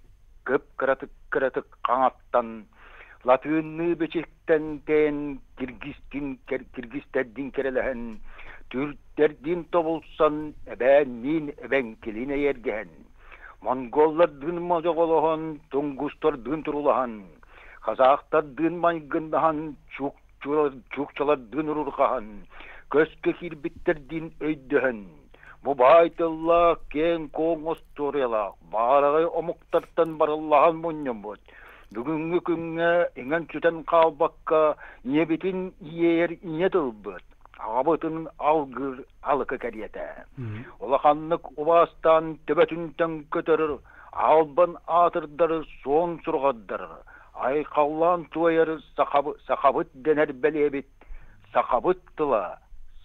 кып-кыратык-кыратык хаҥаттан, латыынныы бичиктэн тэйэн киргистин киргистэрдиин кэрэлэһэн, түрдэрдиин тобулсан, эбээнниин эбэҥкилиин эйэргэһэн, монголлардыын модьоҕолоһон, тунгустардыын турулаһан, казахтардыын майгыннаһан чуукчалардыын урурҕаһан, көскө киирбиттэрдиин өйдөһөн, бу баай тыллаах киэҥ-куоҥ остуоруйалаах баараҕай омуктартан барыллаһан мунньуммут, бүгүҥҥү күҥҥэ иҥэн-сүтэн хаалбакка ийэбитин иэйэр ийэ тылбыт, аҕабытын алгыыр алыкы кэриэтэ. Улаханнык убаастаан төбөтүнтэн көтөр албан аатырдар суон сураҕырдар Айхаллаан туойар сахабыт дэнэр бэлиэбит, сахабыт тыла,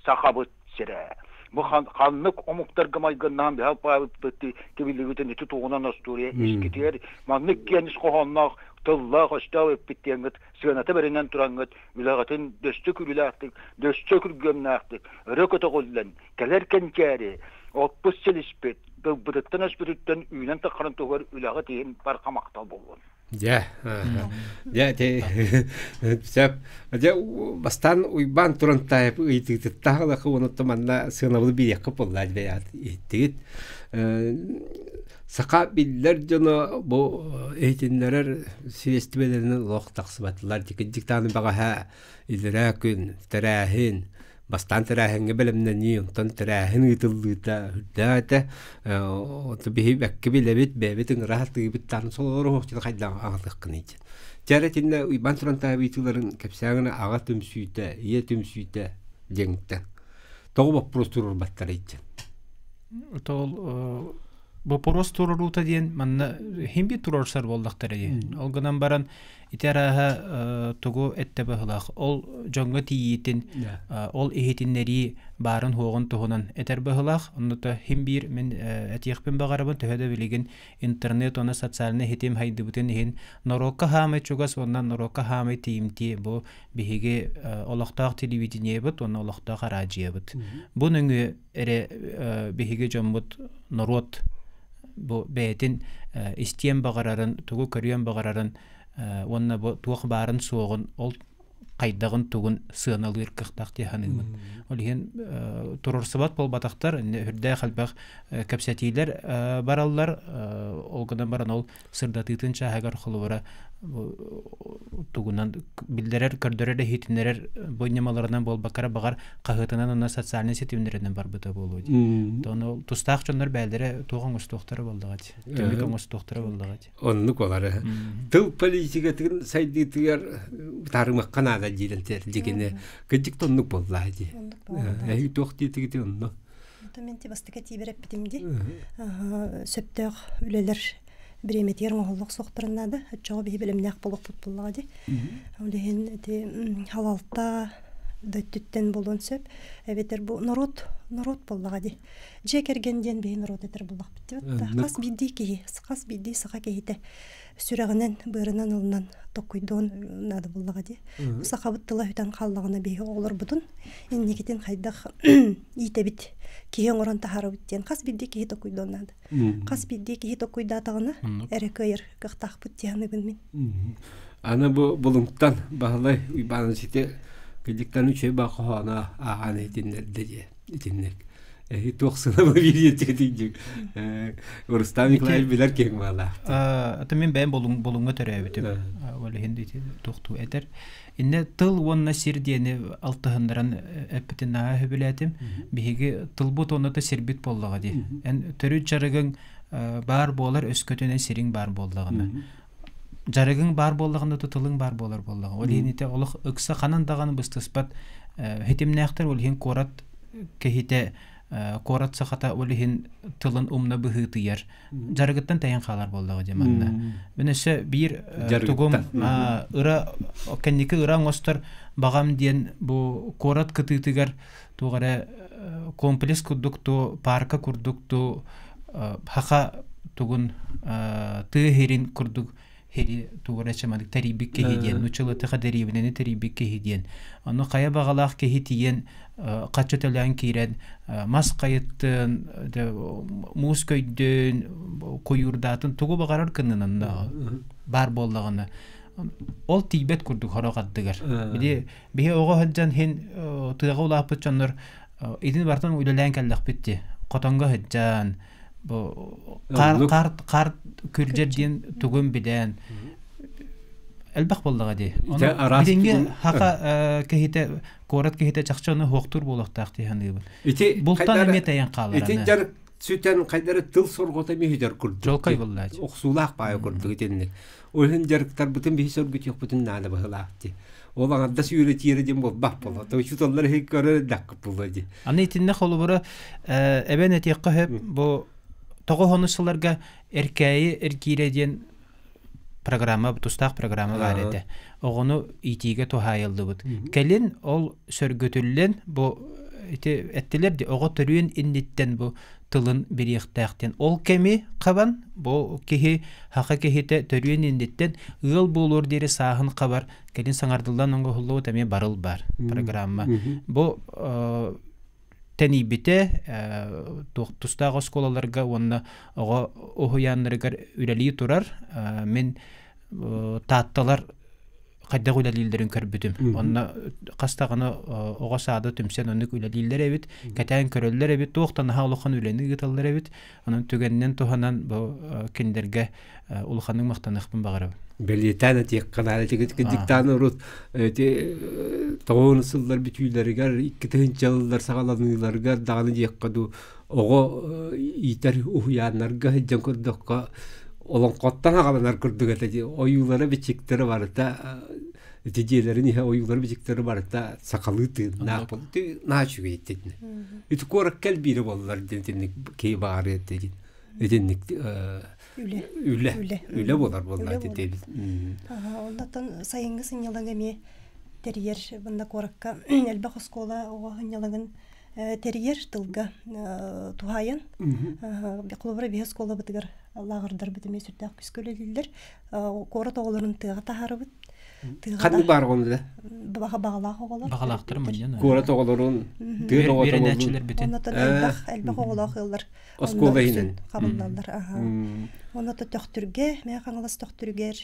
сахабыт сирэ. Бу ханнык омуктарга майгыннаан биһал паабыппыт тибилигитин ити туһунан остуоруйа искитигэр маннык киэн ис хоһоонноох тыллаах өстөөх эппит диэҥҥит сыаната бэринэн тураҥҥыт үлэҕитин дөстө күрүлээхтик, дөстө күргүөмнээхтик өрө көтөҕүллэн кэлэр кэнчээри оппут силиспит тылбытыттан өспүтүттэн үүнэн таххарын туһугар үлэҕит иһин барҕа махтал буоллун.
Дьэ, дьэ, сөп. Дьэ, бастаан Уйбаан Турантаев ыйытыытыттаах ылахы уонна манна сыанабылы биэриэххэ буолла бэйэҕит иһиттигит. Саха биллэр дьоно бу иһитиннэрэр сириэстибэлэринэн олох тахсыбатылар. Дьиктааны баҕаһа илэрээ күн тэрээһин бастаан тэрээһиҥҥэ бэлэмнэнии, онтон тэрээһин ыытыллыыта үрдээх этэ. Биһи бэккэ билэбит, бэйэбит ыҥыра сатыыбыт, таан сололору уһуктан хайдах аҕалыаххыный диэн. Дьэ эрэ итиннэ Уйбаан Турантаев ыйытыыларын кэпсээҥҥэ аҕа түмсүүтэ, ийэ түмсүүтэ диэҥтэн тоҕо боппуруос туруорбаттарый диэн.
Ол Вопрос туруоруута диэн манна хим бир туруорсар буоллахтара дии. Ол гынан баран ити арааһа тугу эттэ быһылаах. Ол дьоҥҥо тиийиитин, ол иһитиннэрии баарын-хуоҕун туһунан этэр быһылаах. Оннута хим биир мин этиэхпин баҕарабын төһө да билигин интернет уонна социальнай ситим хайдыбытын иһин норуокка хаамай чугас уонна норуокка хаамай тиийимтиэ бу биһиги олохтоох телевидениебыт уонна олохтоох араадьыйабыт. Бу нөҥүө эрэ биһиги дьоммут норуот бу бэйэтин истиэн баҕарарын, тугу көрүөн баҕарарын уонна бу туох баарын суоҕун ол хайдаҕын тугун сыаналыыр кыахтаах дии саныыбын. Ол иһин туруорсубат буолбатахтар, үрдээх элбэх кэпсэтиилэр бараллар. Ол гынан баран ол сырдатыытын чааһыгар холобура тугунан биллэрэр, көрдөрөр, иһитиннэрэр бу ньымаларынан буолбакка баҕар хаһыатынан уонна социальнай ситимнэринэн барбыта буолуо дии. Ону тустаах дьоннор бэйэлэрэ туох оҥостуохтара буоллаҕа дии. Түмүк оҥостуохтара буоллаҕа дии.
Оннук олар. Тыл политикатын сайдыытыгар таарымакка наада диирэн дигини кыдьык тоннук буоллаа дии. Эһиги туох диэтигити онно?
Мен бастакы тиибэр эппитим ди. Сөптөөх үлэлэр бириэмэтигэр оҥоһуллуох суохтарын наада. Оччоҕо биһи бэлэмнээх буолуохпут буоллаҕа дии. Ол иһин ити халалта да өттүттэн буолуон сөп. Эбэтэр бу норуот норуот буоллаҕа дии. Дьиэ кэргэн диэн биһи норуот этэр буоллахпыт дии. Хас биирдии киһи, хас биирдии саха киһитэ сүрэҕинэн, быарынан ылынан токкуйдуон наада буоллаҕа дии. Сахабыт тыла сүтэн хааллаҕына биһи оҕолорбутун инникитин хайдах иитэбит, киһи оҥорон таһаарабыт диэн хас биирдии киһи токкуйдуон наада. Хас биирдии киһи токкуйдаатаҕына эрэ кыайар кыахтаахпыт дии саныыбын мин.
Аны бу Булуҥтан Баһылай Уйбаанович ити кыдьыктан үчүгэй баа хоһооно ааҕан иһитиннэрдэ диye итинник. Эһи туох сылабы бириэтигитин Рустам Николаевич билэр киһиҥ баалаах.
Ата мин бэйэм Булуҥҥа төрөөбүтүм. Ол иһин туохтуу этэр. Инне тыл уонна сир диэни алтыһыннаран эппитин наһаа сөбүлээтим. Биһиги тылбыт уонна да сирбит буоллаҕа дии. Эн төрүт дьарыгыҥ баар буолар, өскөтүнэн сириҥ баар буоллаҕына. Дьарыгыҥ баар буоллаҕына да тылыҥ баар буолар буоллаҕа. Ол иһин ити олох ыкса ханан даҕаны быстыспат хитимнээхтэр, ол иһин куорат киһитэ куорат сахата ол иһин тылын умна быһыытыйар дьарыгыттан тэйэн хаалар буоллаҕа дьэ манна. Мин өссө биир тугум ыра кэнники ыра оҥостор баҕам диэн бу куорат кытыытыгар туох эрэ комплекс курдук ту парка курдук ту хаха тугун тыа иһирин курдук хири тугура чамадык тэрийбит киһи диэн нуччалытыха дэриэбинэни тэрийбит киһи диэн ону хайа баҕалаах киһи тиийэн хаччы төлөөн киирэн мас хайыттын муус көйдүн куйуурдаатын тугу баҕарар кыннынан баар буоллаҕына ол тиийбэт курдук хорох ардыгар били биһи оҕо сылдьан хин тыаҕа улааппыт дьоннор итин бартан үлэлээн кэллэхпит дии хотонго сылдьан бу хаар хаар хаар күрдьэр диэн тугун билэн элбэх буоллаҕа дии. Ону билиҥҥи хака киһитэ куорат киһитэ чахчы ону хуохтуур буолуохтаах дии саныыбын.
Ити
Бултан эмиэ тэйэн хаалар.
Ити дьар сүтэн хайдары тыл сорҕото эмиэ курдук.
Жолкой буоллаач.
Охсуулаах баайа курдук итинник. Ол иһин дьарыктарбытын биһи сөргүтүөхпүтүн наада быһылаах дии. Ол аҥардас үөрэтиэрэ диэн буолбах буолла. Учууталлар иһи көрөр дакка буолла дии.
Аны итиннэ холобура эбэн этиэххэ сөп бу тоҕо хонус сылларга Эркээйи эргиирэ диэн программа тустаах программа баар этэ. Оҕону иитиигэ туһаайыллыбыт. Кэлин ол сөргүтүллэн бу ити эттилэр ди оҕо төрүөн инниттэн бу тылын бириэхтээхтин. Ол кэми хабан бу киһи хаха киһитэ төрүөн инниттэн ыал буолуор диэри сааһын хабар кэлин саҥардыллан оҥоһуллубут эмиэ барыл бар программа. Бу тэнийбитэ туох тустаах оскуолаларга уонна оҕо уһуйааннарыгар үлэлии турар. Мин таатталар хайдах үлэлииллэрин көрбүтүм. Онно хас даҕаны оҕо саада түмсэн оннук үлэлииллэр эбит, кэтээн көрөллөр эбит, туох да наһаа улахан үлэни ыыталлар эбит. Онон түгэнинэн туһанан бу кинилэргэ улаханнык махтаныахпын баҕарабын.
Бэлиэтээн этиэххэ наада диктаан урут эти тоҕуон сыллар бүтүүлэригэр икки тыһыынча сыллар саҕаланыыларыгар даҕаны диэххэ дуу оҕо иитэр уһуйааннарга сылдьан көрдөххө олоҥхоттон аҕаланар курдук этэ дии ойуулара бичиктэрэ барыта ити дьиэлэрин иһэ ойуулара бичиктэрэ барыта сахалыы тыыннаах наһаа үчүгэй итиннэ ити куоракка элбиирэ буоллар диэн итинник киһи баҕарыа этэ диэн. Итинник
Үлэ.
Үлэ.
Үлэ.
Үлэ буолар буолла
Үлэ
ити
буолар.
диэбит.
Оннотон сайыҥҥы сынньалаҥ эмиэ тэрийэр манна куоракка элбэх оскуола оҕо сынньалаҥын тэрийэр тылга туһаайан. Холобура биһи оскуолабытыгар лааҕырдарбыт эмиэ сүрдээх күүскэ үлэлииллэр. Куорат оҕолорун тыаҕа таһаарабыт.
Ханнык баар оҕону да?
Баҕалаах оҕолор.
Баҕалаахтар мунньан.
Куорат оҕолорун, тыа оҕолорун.
Үөрэнээччилэрбитин.
Оннотон элбэх элбэх оҕолоох ыаллар
Оскуола иһинэн.
Хабыллаллар. Онно Төхтүргэ, Мэҥэ Хаҥалас Төхтүрүгэр,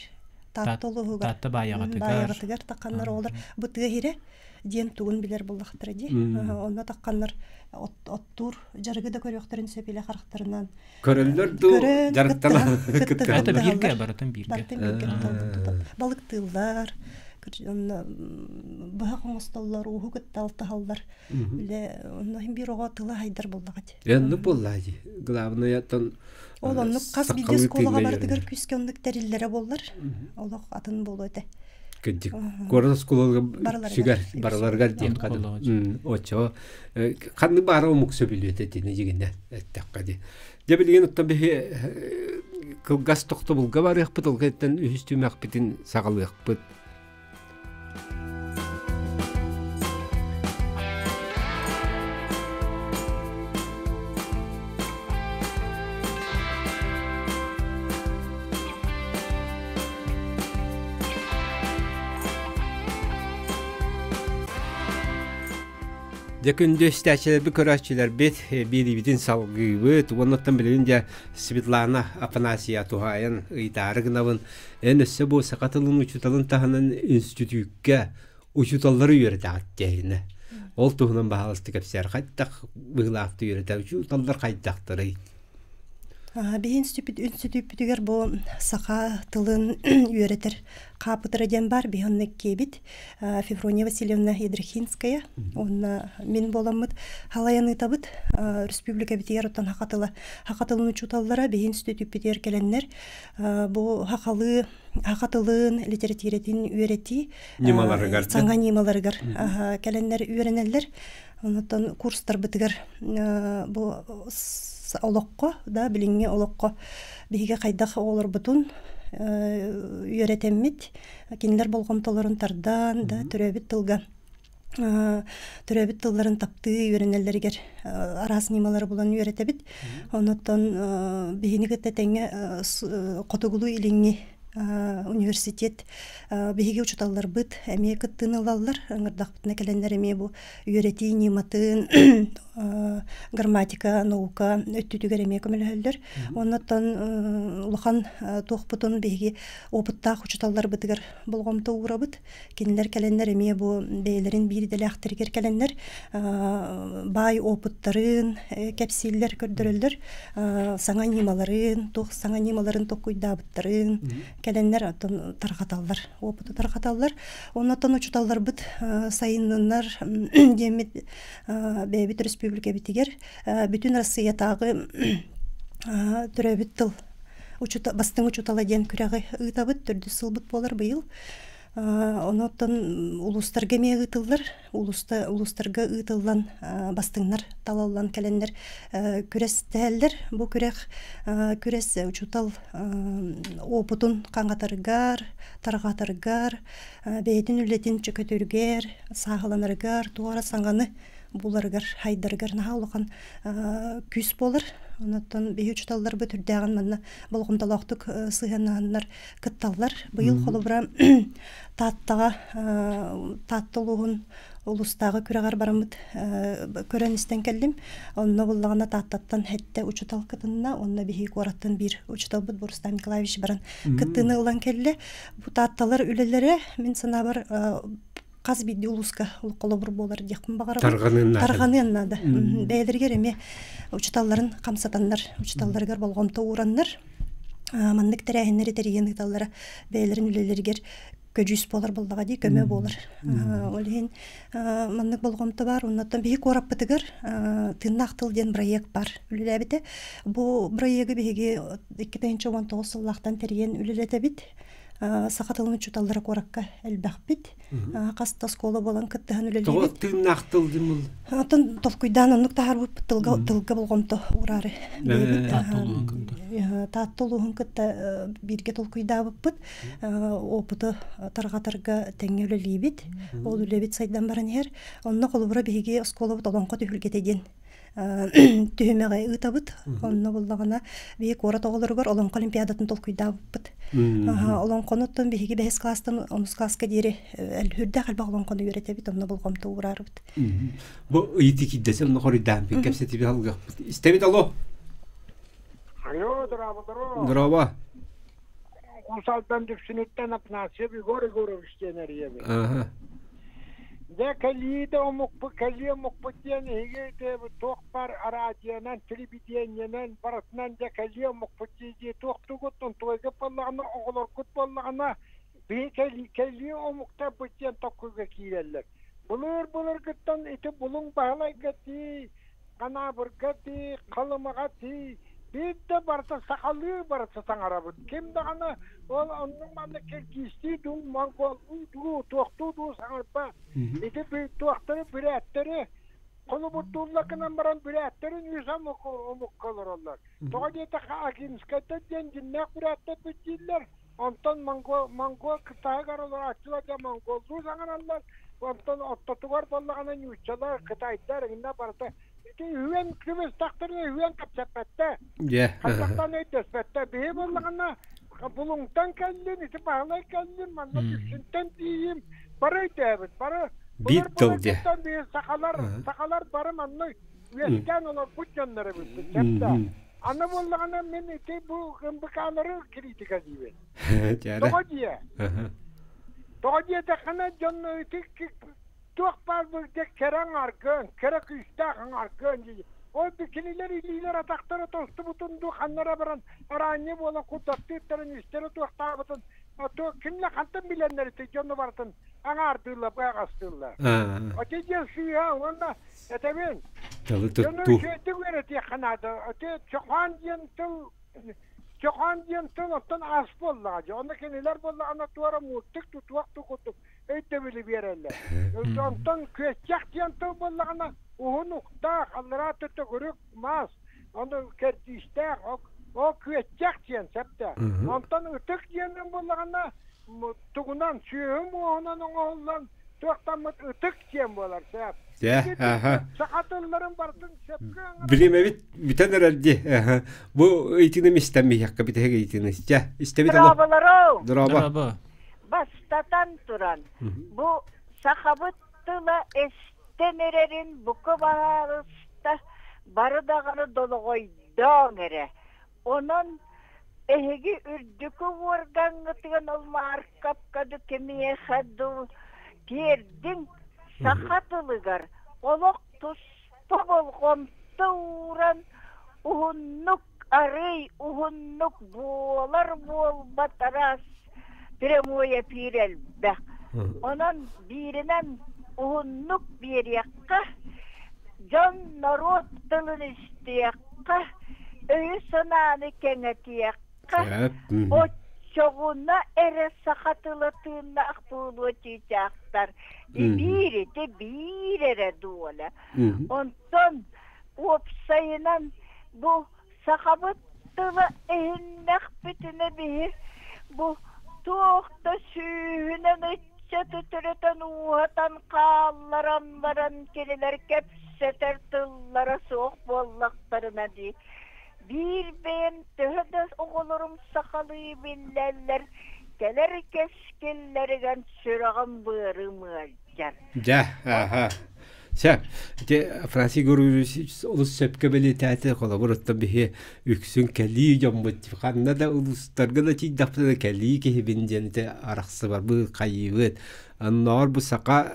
Таатта улууһугар,
Таатта Баайаҕатыгар,
Баайаҕатыгар тахханнар оҕолор бу тыа иһирэ диэн тугун билэр буоллахтара дии. Онно тахханнар оттуур дьарыгы да көрүөхтэрин сөп илэ харахтарынан.
Көрөллөр дуу, дьарыктанан
кыттыһаллар. Бииргэ, барытын бииргэ.
Барытын бииргэ балыктыыллар, онно быһах оҥостоллор, ууһу кытта алтыһаллар. Үлэ онно иһин биир оҕо тыла хайдар буоллаҕа дии.
Оннук буоллаа дии. Главное оттон
Ол оннук хас биирдии оскуолаҕа барытыгар күүскэ оннук тэриллэрэ буоллар, олох атын буолуо этэ.
Кырдьык. Куорат оскуолаларга сүгэр барыларыгар диэн хады. Оччо ханнык баара омук сөбүлүөтэ итини дьигинэ эттэххэ дии. Дьэ билигин оттон биһи кылгас тохтобулга барыахпыт, ол кэнниттэн үһүс түмэхпитин саҕалыахпыт. Дьэ күндү истээччилэрбит, көрөөччүлэрбит биэриибитин салгыыбыт. Уоннаттан билигин дьэ Светлана Афанасия туһаайан ыйытаары гынабын. Эн өссө бу саха тылын учууталын таһынан инститүүккэ учууталлары үөрэтэҕит диэһинэ. Ол туһунан баһаалыста кэпсээр хайдах быһыылаахтык үөрэтэр учууталлар хайдахтарый?
Биһи инститүүппүтүгэр бу саха тылын үөрэтэр хаапыдыра диэн баар. Биһи онно иккиэбит. Феврония Васильевна Ядрихинская уонна мин буоламмыт халайан ыытабыт. Республикабытыгар оттон саха тыла саха тылын учууталлара биһи инститүүппүтүгэр кэлэннэр бу сахалыы саха тылын литэрэтиирэтин үөрэтии
ньымаларыгар
саҥа ньымаларыгар кэлэннэр үөрэнэллэр. Онтон курстарбытыгар бу олоххо да билиҥҥи олоххо биһиги хайдах оҕолорбутун үөрэтэммит кинилэр болҕомтолорун тардан да төрөөбүт тылга төрөөбүт тылларын таптыы үөрэнэллэригэр араас ньымалары булан үөрэтэбит. Онуттан биһини кытта тэҥҥэ хотугулуу-илиҥҥи университет биһиги учууталларбыт эмиэ кыттыыны ылаллар. Ыҥырдахпытына кэлэннэр эмиэ бу үөрэтии ньыматын грамматика, наука өттүтүгэр эмиэ көмөлөһөллөр. Оннуттан улахан туохпутун биһиги опыттаах учууталларбытыгар болҕомто уурабыт. Кинилэр кэлэннэр эмиэ бу бэйэлэрин биир идэлээхтэригэр кэлэннэр баай опыттарын кэпсииллэр, көрдөрөллөр, саҥа ньымаларын, туох саҥа ньымаларын толкуйдаабыттарын кэлэннэр оттон тарҕаталлар, опыту тарҕаталлар. Оннуттан учууталларбыт сайынныннар диэммит бэйэбит республикабитигэр бүтүн Россиятааҕы төрөөбүт тыл бастыҥ учуутала диэн күрэҕи ыытабыт, төрдүс сылбыт буолар быйыл. Онуоттан улуустарга эмиэ ыытыллар. Улууста, улуустарга ыытыллан бастыҥнар талаллан кэлэннэр күрэстэһэллэр. Бу күрэх күрэс учуутал уопутун хаҥатарыгар, тарҕатарыгар, бэйэтин үлэтин чөкөтөрүгэр, сааһыланарыгар, туора саҥаны буларыгар, хайдарыгар наһаа улахан күүс буолар. Онуттан биһи учууталларбыт үрдээҕин манна болҕомтолоохтук сыһыаннаһаннар кытталлар. Быйыл холобура Тааттаҕа Таатта улууһун улуустааҕы күрэҕэр бараммыт көрөн истэн кэллим. Онно буллаҕына Тааттаттан сэттэ учуутал кытынна. Онно биһиги куораттан биир учууталбыт Борустан Николаевич баран кыттыыны ылан кэллэ. Бу Таатталар үлэлэрэ мин санаабар хас биирдии улууска холобур буолар диэхпин баҕарабын.
Тарҕаныан наада.
Тарҕаныан наада. Бэйэлэригэр эмиэ учууталларын хамсатаннар, учууталларыгар болҕомто уураннар, маннык тэрээһиннэри тэрийэн ыыталлара бэйэлэрин үлэлэригэр көдьүүс буолар буоллаҕа дии, көмө буолар. Ол иһин маннык болҕомто баар. Оннуттан биһи куораппытыгар Тыыннаах тыл диэн проект бар үлэлээбитэ. Бу проегы биһиги 2019 сыллаахтан тэрийэн үлэлэтэбит. Саха тылын учууталлара куоракка элбэхпит. Хас да оскуола буолан кыттыһан үлэлиибит.
Тоҕо тыыннаах тыл димул?
Оттон толкуйдаан оннук таһаарбыппыт тылга тылга болҕомто уураары. Таатта улууһун кытта бииргэ толкуйдаабыппыт. Опыты тарҕатарга тэҥҥэ үлэлиибит. Ол үлэбит сайдан баран иһэр. Онно холобура биһиги оскуолабыт олоҥхо түһүлгэтэ диэн түһүмэҕи ыытабыт. Онно буллаҕына биһи куорат оҕолоругар олоҥхо олимпиадатын толкуйдаабыппыт. Олоҥхону оттон биһиги бэһис класстан онус класска диэри үрдээх элбэх олоҥхону үөрэтэбит, онно болҕомто уураарыбыт.
Бу ыйытыы киирдэсэ онно хоруйдаан бин кэпсэтиби алгыахпыт. Истэбит алло.
Алло, здорово, здорово.
Здорово.
Кусалтан Дүпсүнүттэн Афанасьев Егор Егорович диэн эрийэбин. Дьэ кэлиитэ омукпут, кэлии омукпут диэн эһиги туох баар араадьыйанан, телевидениенэн барытынан дьэ кэлии омукпут дии туохтуугут, онтугайгыт буоллаҕына, оҕолоргут буоллаҕына биһи кэлии омуктарбыт диэн токкуйга киирэллэр. Былыр-былыргыттан ити Булуҥ Баһылайга тиий, Ханаабырга тиий, Халымаҕа тиий, биир да барыта сахалыы барыта саҥарабыт. Ким даҕаны ол оннук маннык киргизтии дуу, монголлуу дуу, туохтуу дуу саҥарбат. Ити туохтары бүрээттэри холобурдууллар гынан баран бүрээттэри үс омукка олороллор. Тоҕо диэтэххэ Акимскайдар диэн дьиннээх бүрээттэрбит дииллэр, онтон монгол монгол кытайыгар олорооччулар дьэ монголлуу саҥараллар, онтон ортотугар буоллаҕына нууччалар, кытайдар иннэ барыта ити үһүөн күбүстэхтэринэ үһүөн кэпсэппэттэр.
Дьэ.
Хайдахтан өйдөспөттөр. Биһи буоллаҕына Булуҥтан кэллин, ити Баһылай кэллин, манна Дүпсүнтэн тиийим, бары өйдөөбүт, бары
Биир тыл дьэ.
биһи сахалар, сахалар бары манна үөскээн олорбут дьоннор эбиппит, сөптөөх. Аны буоллаҕына мин ити бу МБК-лары критика диибин. Тоҕо диэ? Тоҕо диэтэххинэ дьон ити туох баар бу кэрэ аҥаргын, кэрэ күүстээх аҥаргын дии. Ол кинилэр илиилэр атахтара тостубутун дуу ханнара баран араанньы буолан курдаттыырдарын истэрэ туохтаабытын кинилэр хантан билэннэр ити дьону барытын аҥаардыыллар быһаҕастыыллар. Ити диэн сыыһа уонна Этэбин.
Тылы
Дьону
туттуу.
үчүгэйдик үөрэтиэххэ наада. Ити чохоон диэн тыл чохоон диэн тыл оттон ас буоллаҕа дьэ. Онно кинилэр буоллаҕына туора муурдук тутуох курдук өйдөбүлү биэрэллэр. Онтон күөччэх диэн тыл буоллаҕына уһун уктаах, аллараа төгүрүк мас, ону кэрдиистээх ол күөччэх диэн сөптөөх. Онтон ытык диэн буоллаҕына тугунан сүөһү муоһунан оҥоһуллан туохтаммыт ытык диэн буолар сөп.
Дьэ, аха.
Саха тылларын барытын сөпкө
Бириэмэбит бүтэн эрэр дии. Бу ыйтыыны истэн биһиэххэ бүтэһик ыйтыыны. Дьэ, истэбит алло.
Дорооболору!
Дорообо.
Дорообо.
Бастатан туран, бу сахабыт тыла эстэн эрэрин бука баһаарыста бары даҕаны долоҕойдооҥ эрэ. Онон эһиги үрдүкү уоргаҥҥытыгар ол мааркапка ду кимиэхэ дуу тиэрдиҥ саха тылыгар олох туспа болҕомто ууран уһуннук арыый уһуннук буолар буолбат араас прямой эфир элбэх. Онон бииринэн уһуннук биэриэххэ, дьон норуот тылын истиэххэ, өйү-санааны кэҥэтиэххэ, оччоҕуна эрэ саха тыла тыыннаах буолуо чыычаахтар. Биир ити биир эрэ дуола. Онтон уопсайынан бу сахабыт тыла эһиннэхпитинэ биһи бу туох да сүүһүнэн ыччаты төрөтөн ууһатан хаалларан баран кинилэр кэпсэтэр тыллара суох буоллахтарына дии биир бэйэм төһө да оҕолорум сахалыы биллэллэр кэлэр кэскиллэригэр сүрэҕим быарым ыалдьар.
Дьэ, аха. Сөп. Ити Афанасий Гурьевич олус сөпкө бэлиэтээтэ. Холобур, оттон биһи үксүн кэлии дьоммут ханна да улуустарга да тиийдэхпитинэ кэлии киһибин диэн ити арахсыбарбыт, хайыыбыт. Оннооҕор бу саха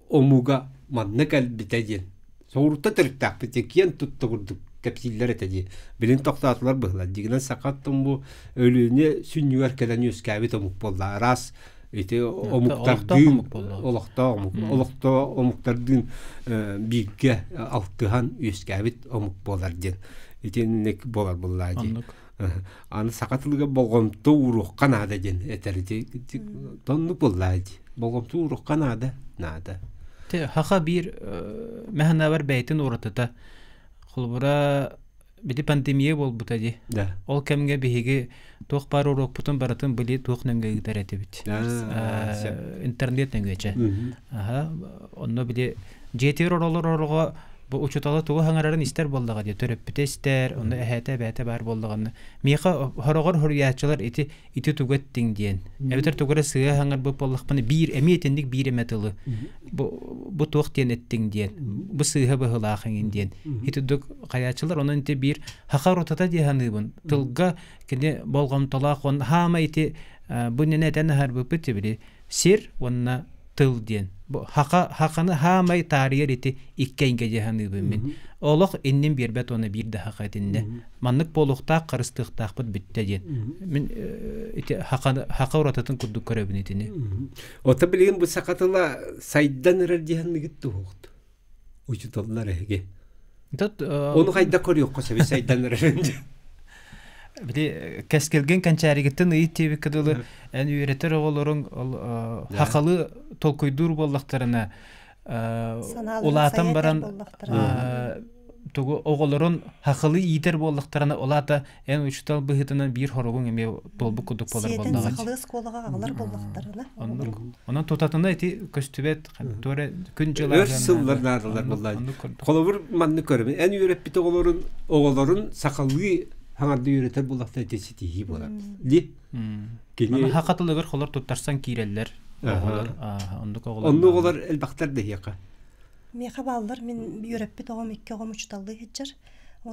омуга манна кэлбитэ диэн соҕурууттан төрүттээхпит диэн киэн тутта курдук кэпсииллэр этэ дии. Билин тохтоотулар быһыылар. Дьиҥинэн саха оттон бу Өлүөнэ сүнньүгэр кэлэн үөскээбит омук буолла. Араас ити омуктардыын олохтоох омук олохтоох омуктардыын бииргэ алтыһан үөскээбит омук буолар диэн. Итинник буолар буллаа дии. Аны саха тылыгар болҕомто ууруохха наада диэн этэр. Тоннук буоллаа дии. Болҕомто ууруохха наада. Наада.
Хаха биир мэханабар бэйтин уратыта. Холобура били пандемия буолбута дии.
Да.
Ол кэмҥэ биһиги туох баар уруокпутун барытын били туох нөҥгө ыытар этибит. Интернет нөҥүөчэ. Аха, онно били дьиэтигэр оролор орого бу учуутала тугу хаҥарарын истэр буоллаҕа дии, төрөппүтэ истэр, онно эһээтэ эбээтэ баар буоллаҕына. Миэхэ хороҕор хоруйааччылар ити ити тугу эттиҥ диэн. Эбэтэр тугу эрэ сыа хаҥарбыт буоллахпына биир эмиэ итинник биир эмэ тылы бу бу туох диэн эттиҥ диэн, бу сыыһа быһыылаах эҥин диэн. Итидук хайааччылар онон ити биир хаха ротата дии саныыбын. Тылга кини болҕомтолоох он хаама ити бу иннинэ этэн аһарбыппыт били сир уонна тыл диэн. Бу хака хаканы хаамай таарыйар ити икки эйгэ дии саныыбын мин. Олох иннин биэрбэт уонна биир да хака итиннэ. Маннык буолуохтаах харыстыахтаахпыт бүттэ диэн. Мин ити хаканы хака уратытын курдук көрөбүн итини.
Ота билигин бу саха тыла сайдан эрэр диһанныгыт туһуохт. Учуталлар эһиги. Ону хайда көрүөххэ сөбүй сайдан эрэрин
Били кэскилгин кэнчээригиттэн ыйыт диэбиккэ дылы эн үөрэтэр оҕолоруҥ ол хахалы толкуйдуур буоллахтарына улаатан баран тугу оҕолорун хахалы иитэр буоллахтарына улаата эн учуутал быһыытынан биир хоругуҥ эмиэ туолбут курдук буолар
буоллаҕа. Сахалыы оскуолаҕа аҕалар буоллахтарына.
Онон тутатына ити көстүбэт туора күн дьыл
өр сыллар наадалар буоллаа. Холобур маннык көрөбүн. Эн үөрэппит оҕолорун оҕолорун сахалыы хаҥарды үөрэтэр буоллахтар ити ситиһии буолар. Ли
кини хака тылыгар холор туттарсан киирэллэр. Оҕолор оннук оҕолор.
Оннук оҕолор элбэхтэр дэһиэхэ.
Миэхэ бааллар мин үөрэппит оҕом икки оҕом учуталлыы сылдьар.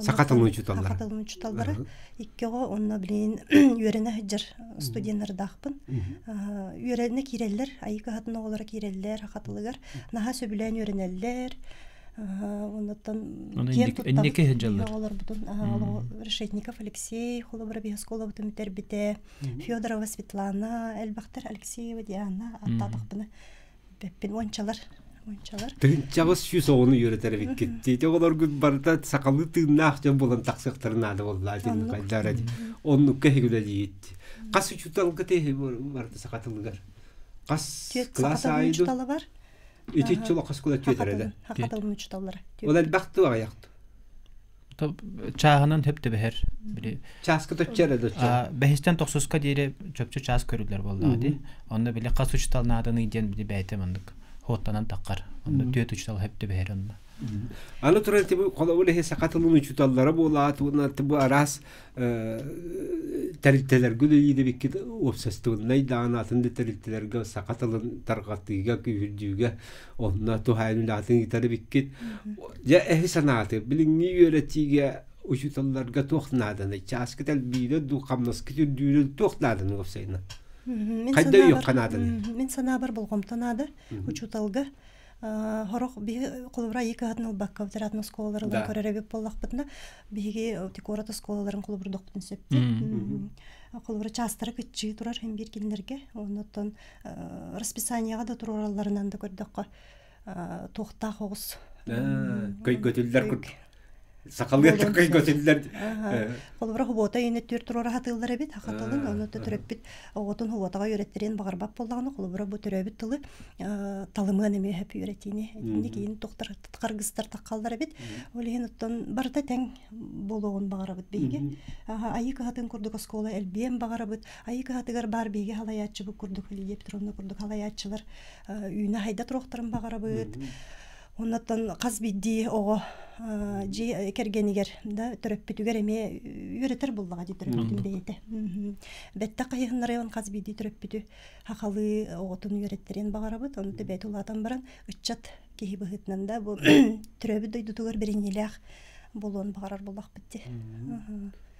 Саха тылын учууталлара.
Саха тылын учууталлара. Икки оҕо онно билигин үөрэнэ сылдьар студеннардаахпын. Үөрэнэ киирэллэр, айыы кыһатын оҕолоро киирэллэр саха тылыгар. Наһаа сөбүлээн үөрэнэллэр. Оннуттан киэн
туттабыт
оҕолорбутун. Решетников Алексей холобура биһи оскуолабытын бүтэрбитэ. Федорова Светлана элбэхтэр Алексеева Диана аттаатахпына Бэппин уончалар уончалар.
Тыһынчаҕыс сүүс оҕону үөрэтэр эбиккит. Ити оҕолоргут барыта сахалыы тыыннаах дьон буолан тахсыахтарын наада буолла дин хайдара оннукка иһигүлэлиит. Хас учууталга тиһи барыта саха тылыгар? Хас класс аайы
учуутала бар.
Ити чуло хас кула түөтэрэ
Саха тылын учууталлара.
Ол элбэх тыл аҕыйахту.
Чааһынан хөп түбэһэр.
Чааска төччө эрэ
дөччө. Бэһистэн тохсуска диэри чопчу чаас көрүллэр буоллаҕа дии. Онно били хас учуутал нааданы диэн били бэйэтэ маннык хуоттанан таххар. Онно түөрт учуутал хөп түбэһэр онно.
Аны туран тибу холобур иһи саха тылын учууталлара буолаат уонна бу араас тэрилтэлэргэ үлэлиир уопсастыбаннай даҕаны атын да тэрилтэлэргэ саха тылын тарҕатыыга, күүһүрдүүгэ онно туһаайан үлэҕитин ыытар эбиккит. Дьэ эһи санааты билиҥҥи үөрэтиигэ учууталларга туох нааданый? Чааскыт элбиирэ дуу, хамнаскыт үрдүүрэ туох нааданый уопсайынан? Хайда өйүөххэ нааданый?
Мин санаабар болҕомто наада учууталга. Хорох биһи холобура айыы кыһатын ылбакка ветеран оскуолаларын көрөр эбит буоллахпытына биһиги куорат оскуолаларын холобурдуохпутун сөп холобура чаастара кыччыы турар һин биир кинилэргэ оннуттан расписанияҕа да туруоралларынан да көрдөххө туохтаах оҕус
көйгөтүллэр курдук Сахалыы көйгөтүллэр.
Холобура хубуота иинэ түөрт туруора хатыыллар эбит хатылын ону төрөппүт оҕотун хубуотаҕа үөрэттэриэн баҕарбат буоллаҕына холобура бу төрөөбүт тылы талымыан эмиэ хөп үөрэтиини итинник иин тухтар харгыстар таххаллар эбит ол иһин оттон барыта тэҥ буолуоҕун баҕарабыт биһиги айыы кыһатын курдук оскуола элбиэн баҕарабыт айыы кыһатыгар баар биһиги халайааччыбыт курдук Лидия Петровна курдук халайааччылар үүнэ хайда туруохтарын баҕарабыт Оннуттан хас биирдии оҕо дьиэ кэргэнигэр да төрөппүтүгэр эмиэ үөрэтэр буллаҕа дии төрөппүтүн бэйэтэ. Бэттэх хайыһыннарыан хас биирдии төрөппүтү хахалыы оҕотун үөрэттэриэн баҕарабыт. Ону бэйэтэ улаатан баран ыччат киһи быһыытынан да бу төрөөбүт дойдутугар бэриниилээх буолуон баҕарар буоллахпыт дии.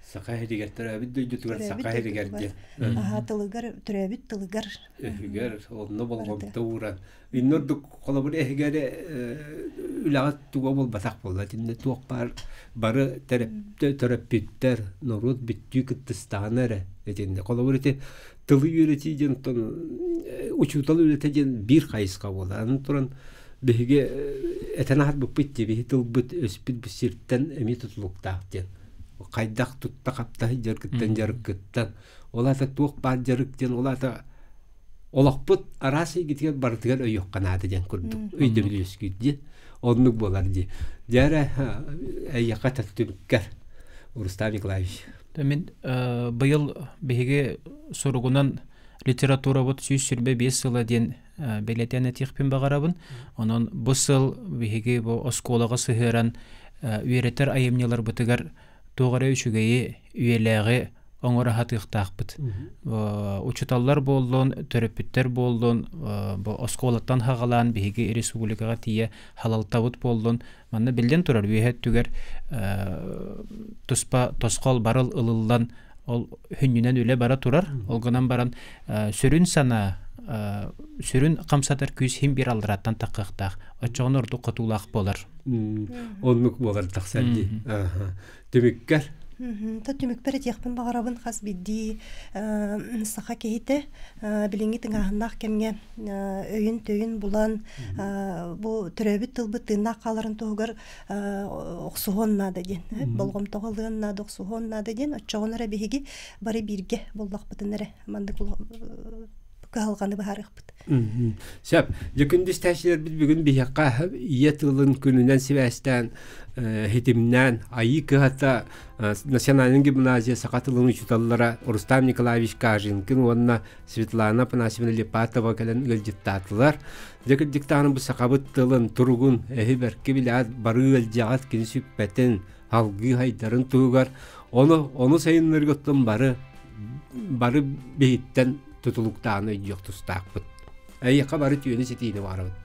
Саха иһигэр төрөөбүт дойдутугар саха иһигэр диэн.
Аха тылыгар төрөөбүт тылыгар.
Өһүгэр онно болҕомто ууран Иннэ ордук холобур эһигэри үлэҕэ туга буолбатах буолла. Итиннэ туох баар бары төрөппүттэр, норуот бүттүү кыттыстаҕына эрэ итиннэ. Холобур ити тылы үөрэтии диэн учуутал үлэтэ диэн биир хайысха буолар. Аны туран биһиги этэн аһарбыппыт дии, биһи тылбыт өспүт бу сиртэн эмиэ тутулуктаах диэн. Хайдах тутта хапта сылдьаргыттан дьарыккыттан. Ол аата туох баар дьарык диэн ол аата олохпут араас эйгэтигэр барытыгар өйүөххэ наада диэн курдук өйдөбүл үөскүүр дии. Оннук буолар дии. Дьэ эрэ эйиэхэ түмүккэр Рустам Николаевич.
Мин быйыл биһиги суругунан литературабыт 125 сыла диэн бэлиэтээн этиэхпин баҕарабын. Онон бу сыл биһиги бу оскуолаҕа сыһыаран үөрэтэр айымньыларбытыгар туох эрэ үчүгэйи, үйэлээҕи оҥоро сатыахтаахпыт. Учууталлар буоллун, төрөппүттэр буоллун, бу оскуолаттан хаҕалаан биһиги республикаҕа тиийэ халалтабыт буоллун, манна биллэн турар үөһэ өттүгэр туспа тосхол барыл ылыллан ол хүннүнэн үлэ бара турар. Ол гынан баран сүрүн санаа сүрүн хамсатар күүс хим бир аллараттан таххыахтаах. Оччоҕуна ордук хотуулаах буолар.
Оннук буолар тахсар дии. Түмүккэр
Та түмүкпэр этиэхпин баҕарабын хас биирдии саха киһитэ билиҥҥи тыҥааһыннаах кэмҥэ өйүн-төйүн булан бу төрөөбүт тылбыт тыыннаах хааларын туһугар охсуһуон наада диэн болҕомтоҕо ылыан наада охсуһуон наада диэн оччоҕуна эрэ биһиги бары бииргэ буллахпытын эрэ маннык кыһалҕаны быһаарыахпыт.
Сөп. Дьэ күндү истээччилэрбит бүгүн биһиэхэ ийэ тылын күнүнэн сибээстээн хитимнээн Айыы кыһата Национальнай гимназия саха тылын учууталлара Рустам Николаевич Каженкин уонна Светлана Афанасьевна Липатова кэлэн ыалдьыттаатылар. Дьэ кырдьыктааны бу сахабыт тылын туругун эһи бэркэ билээт бары ыалдьаҕат кини сүппэтин, алгыы хайдарын туһугар ону ону сайыннаргыттан бары бары биһиттэн тутулуктааны өйдүөх тустаахпыт. Эйиэхэ бары түөнү ситиини баарабыт.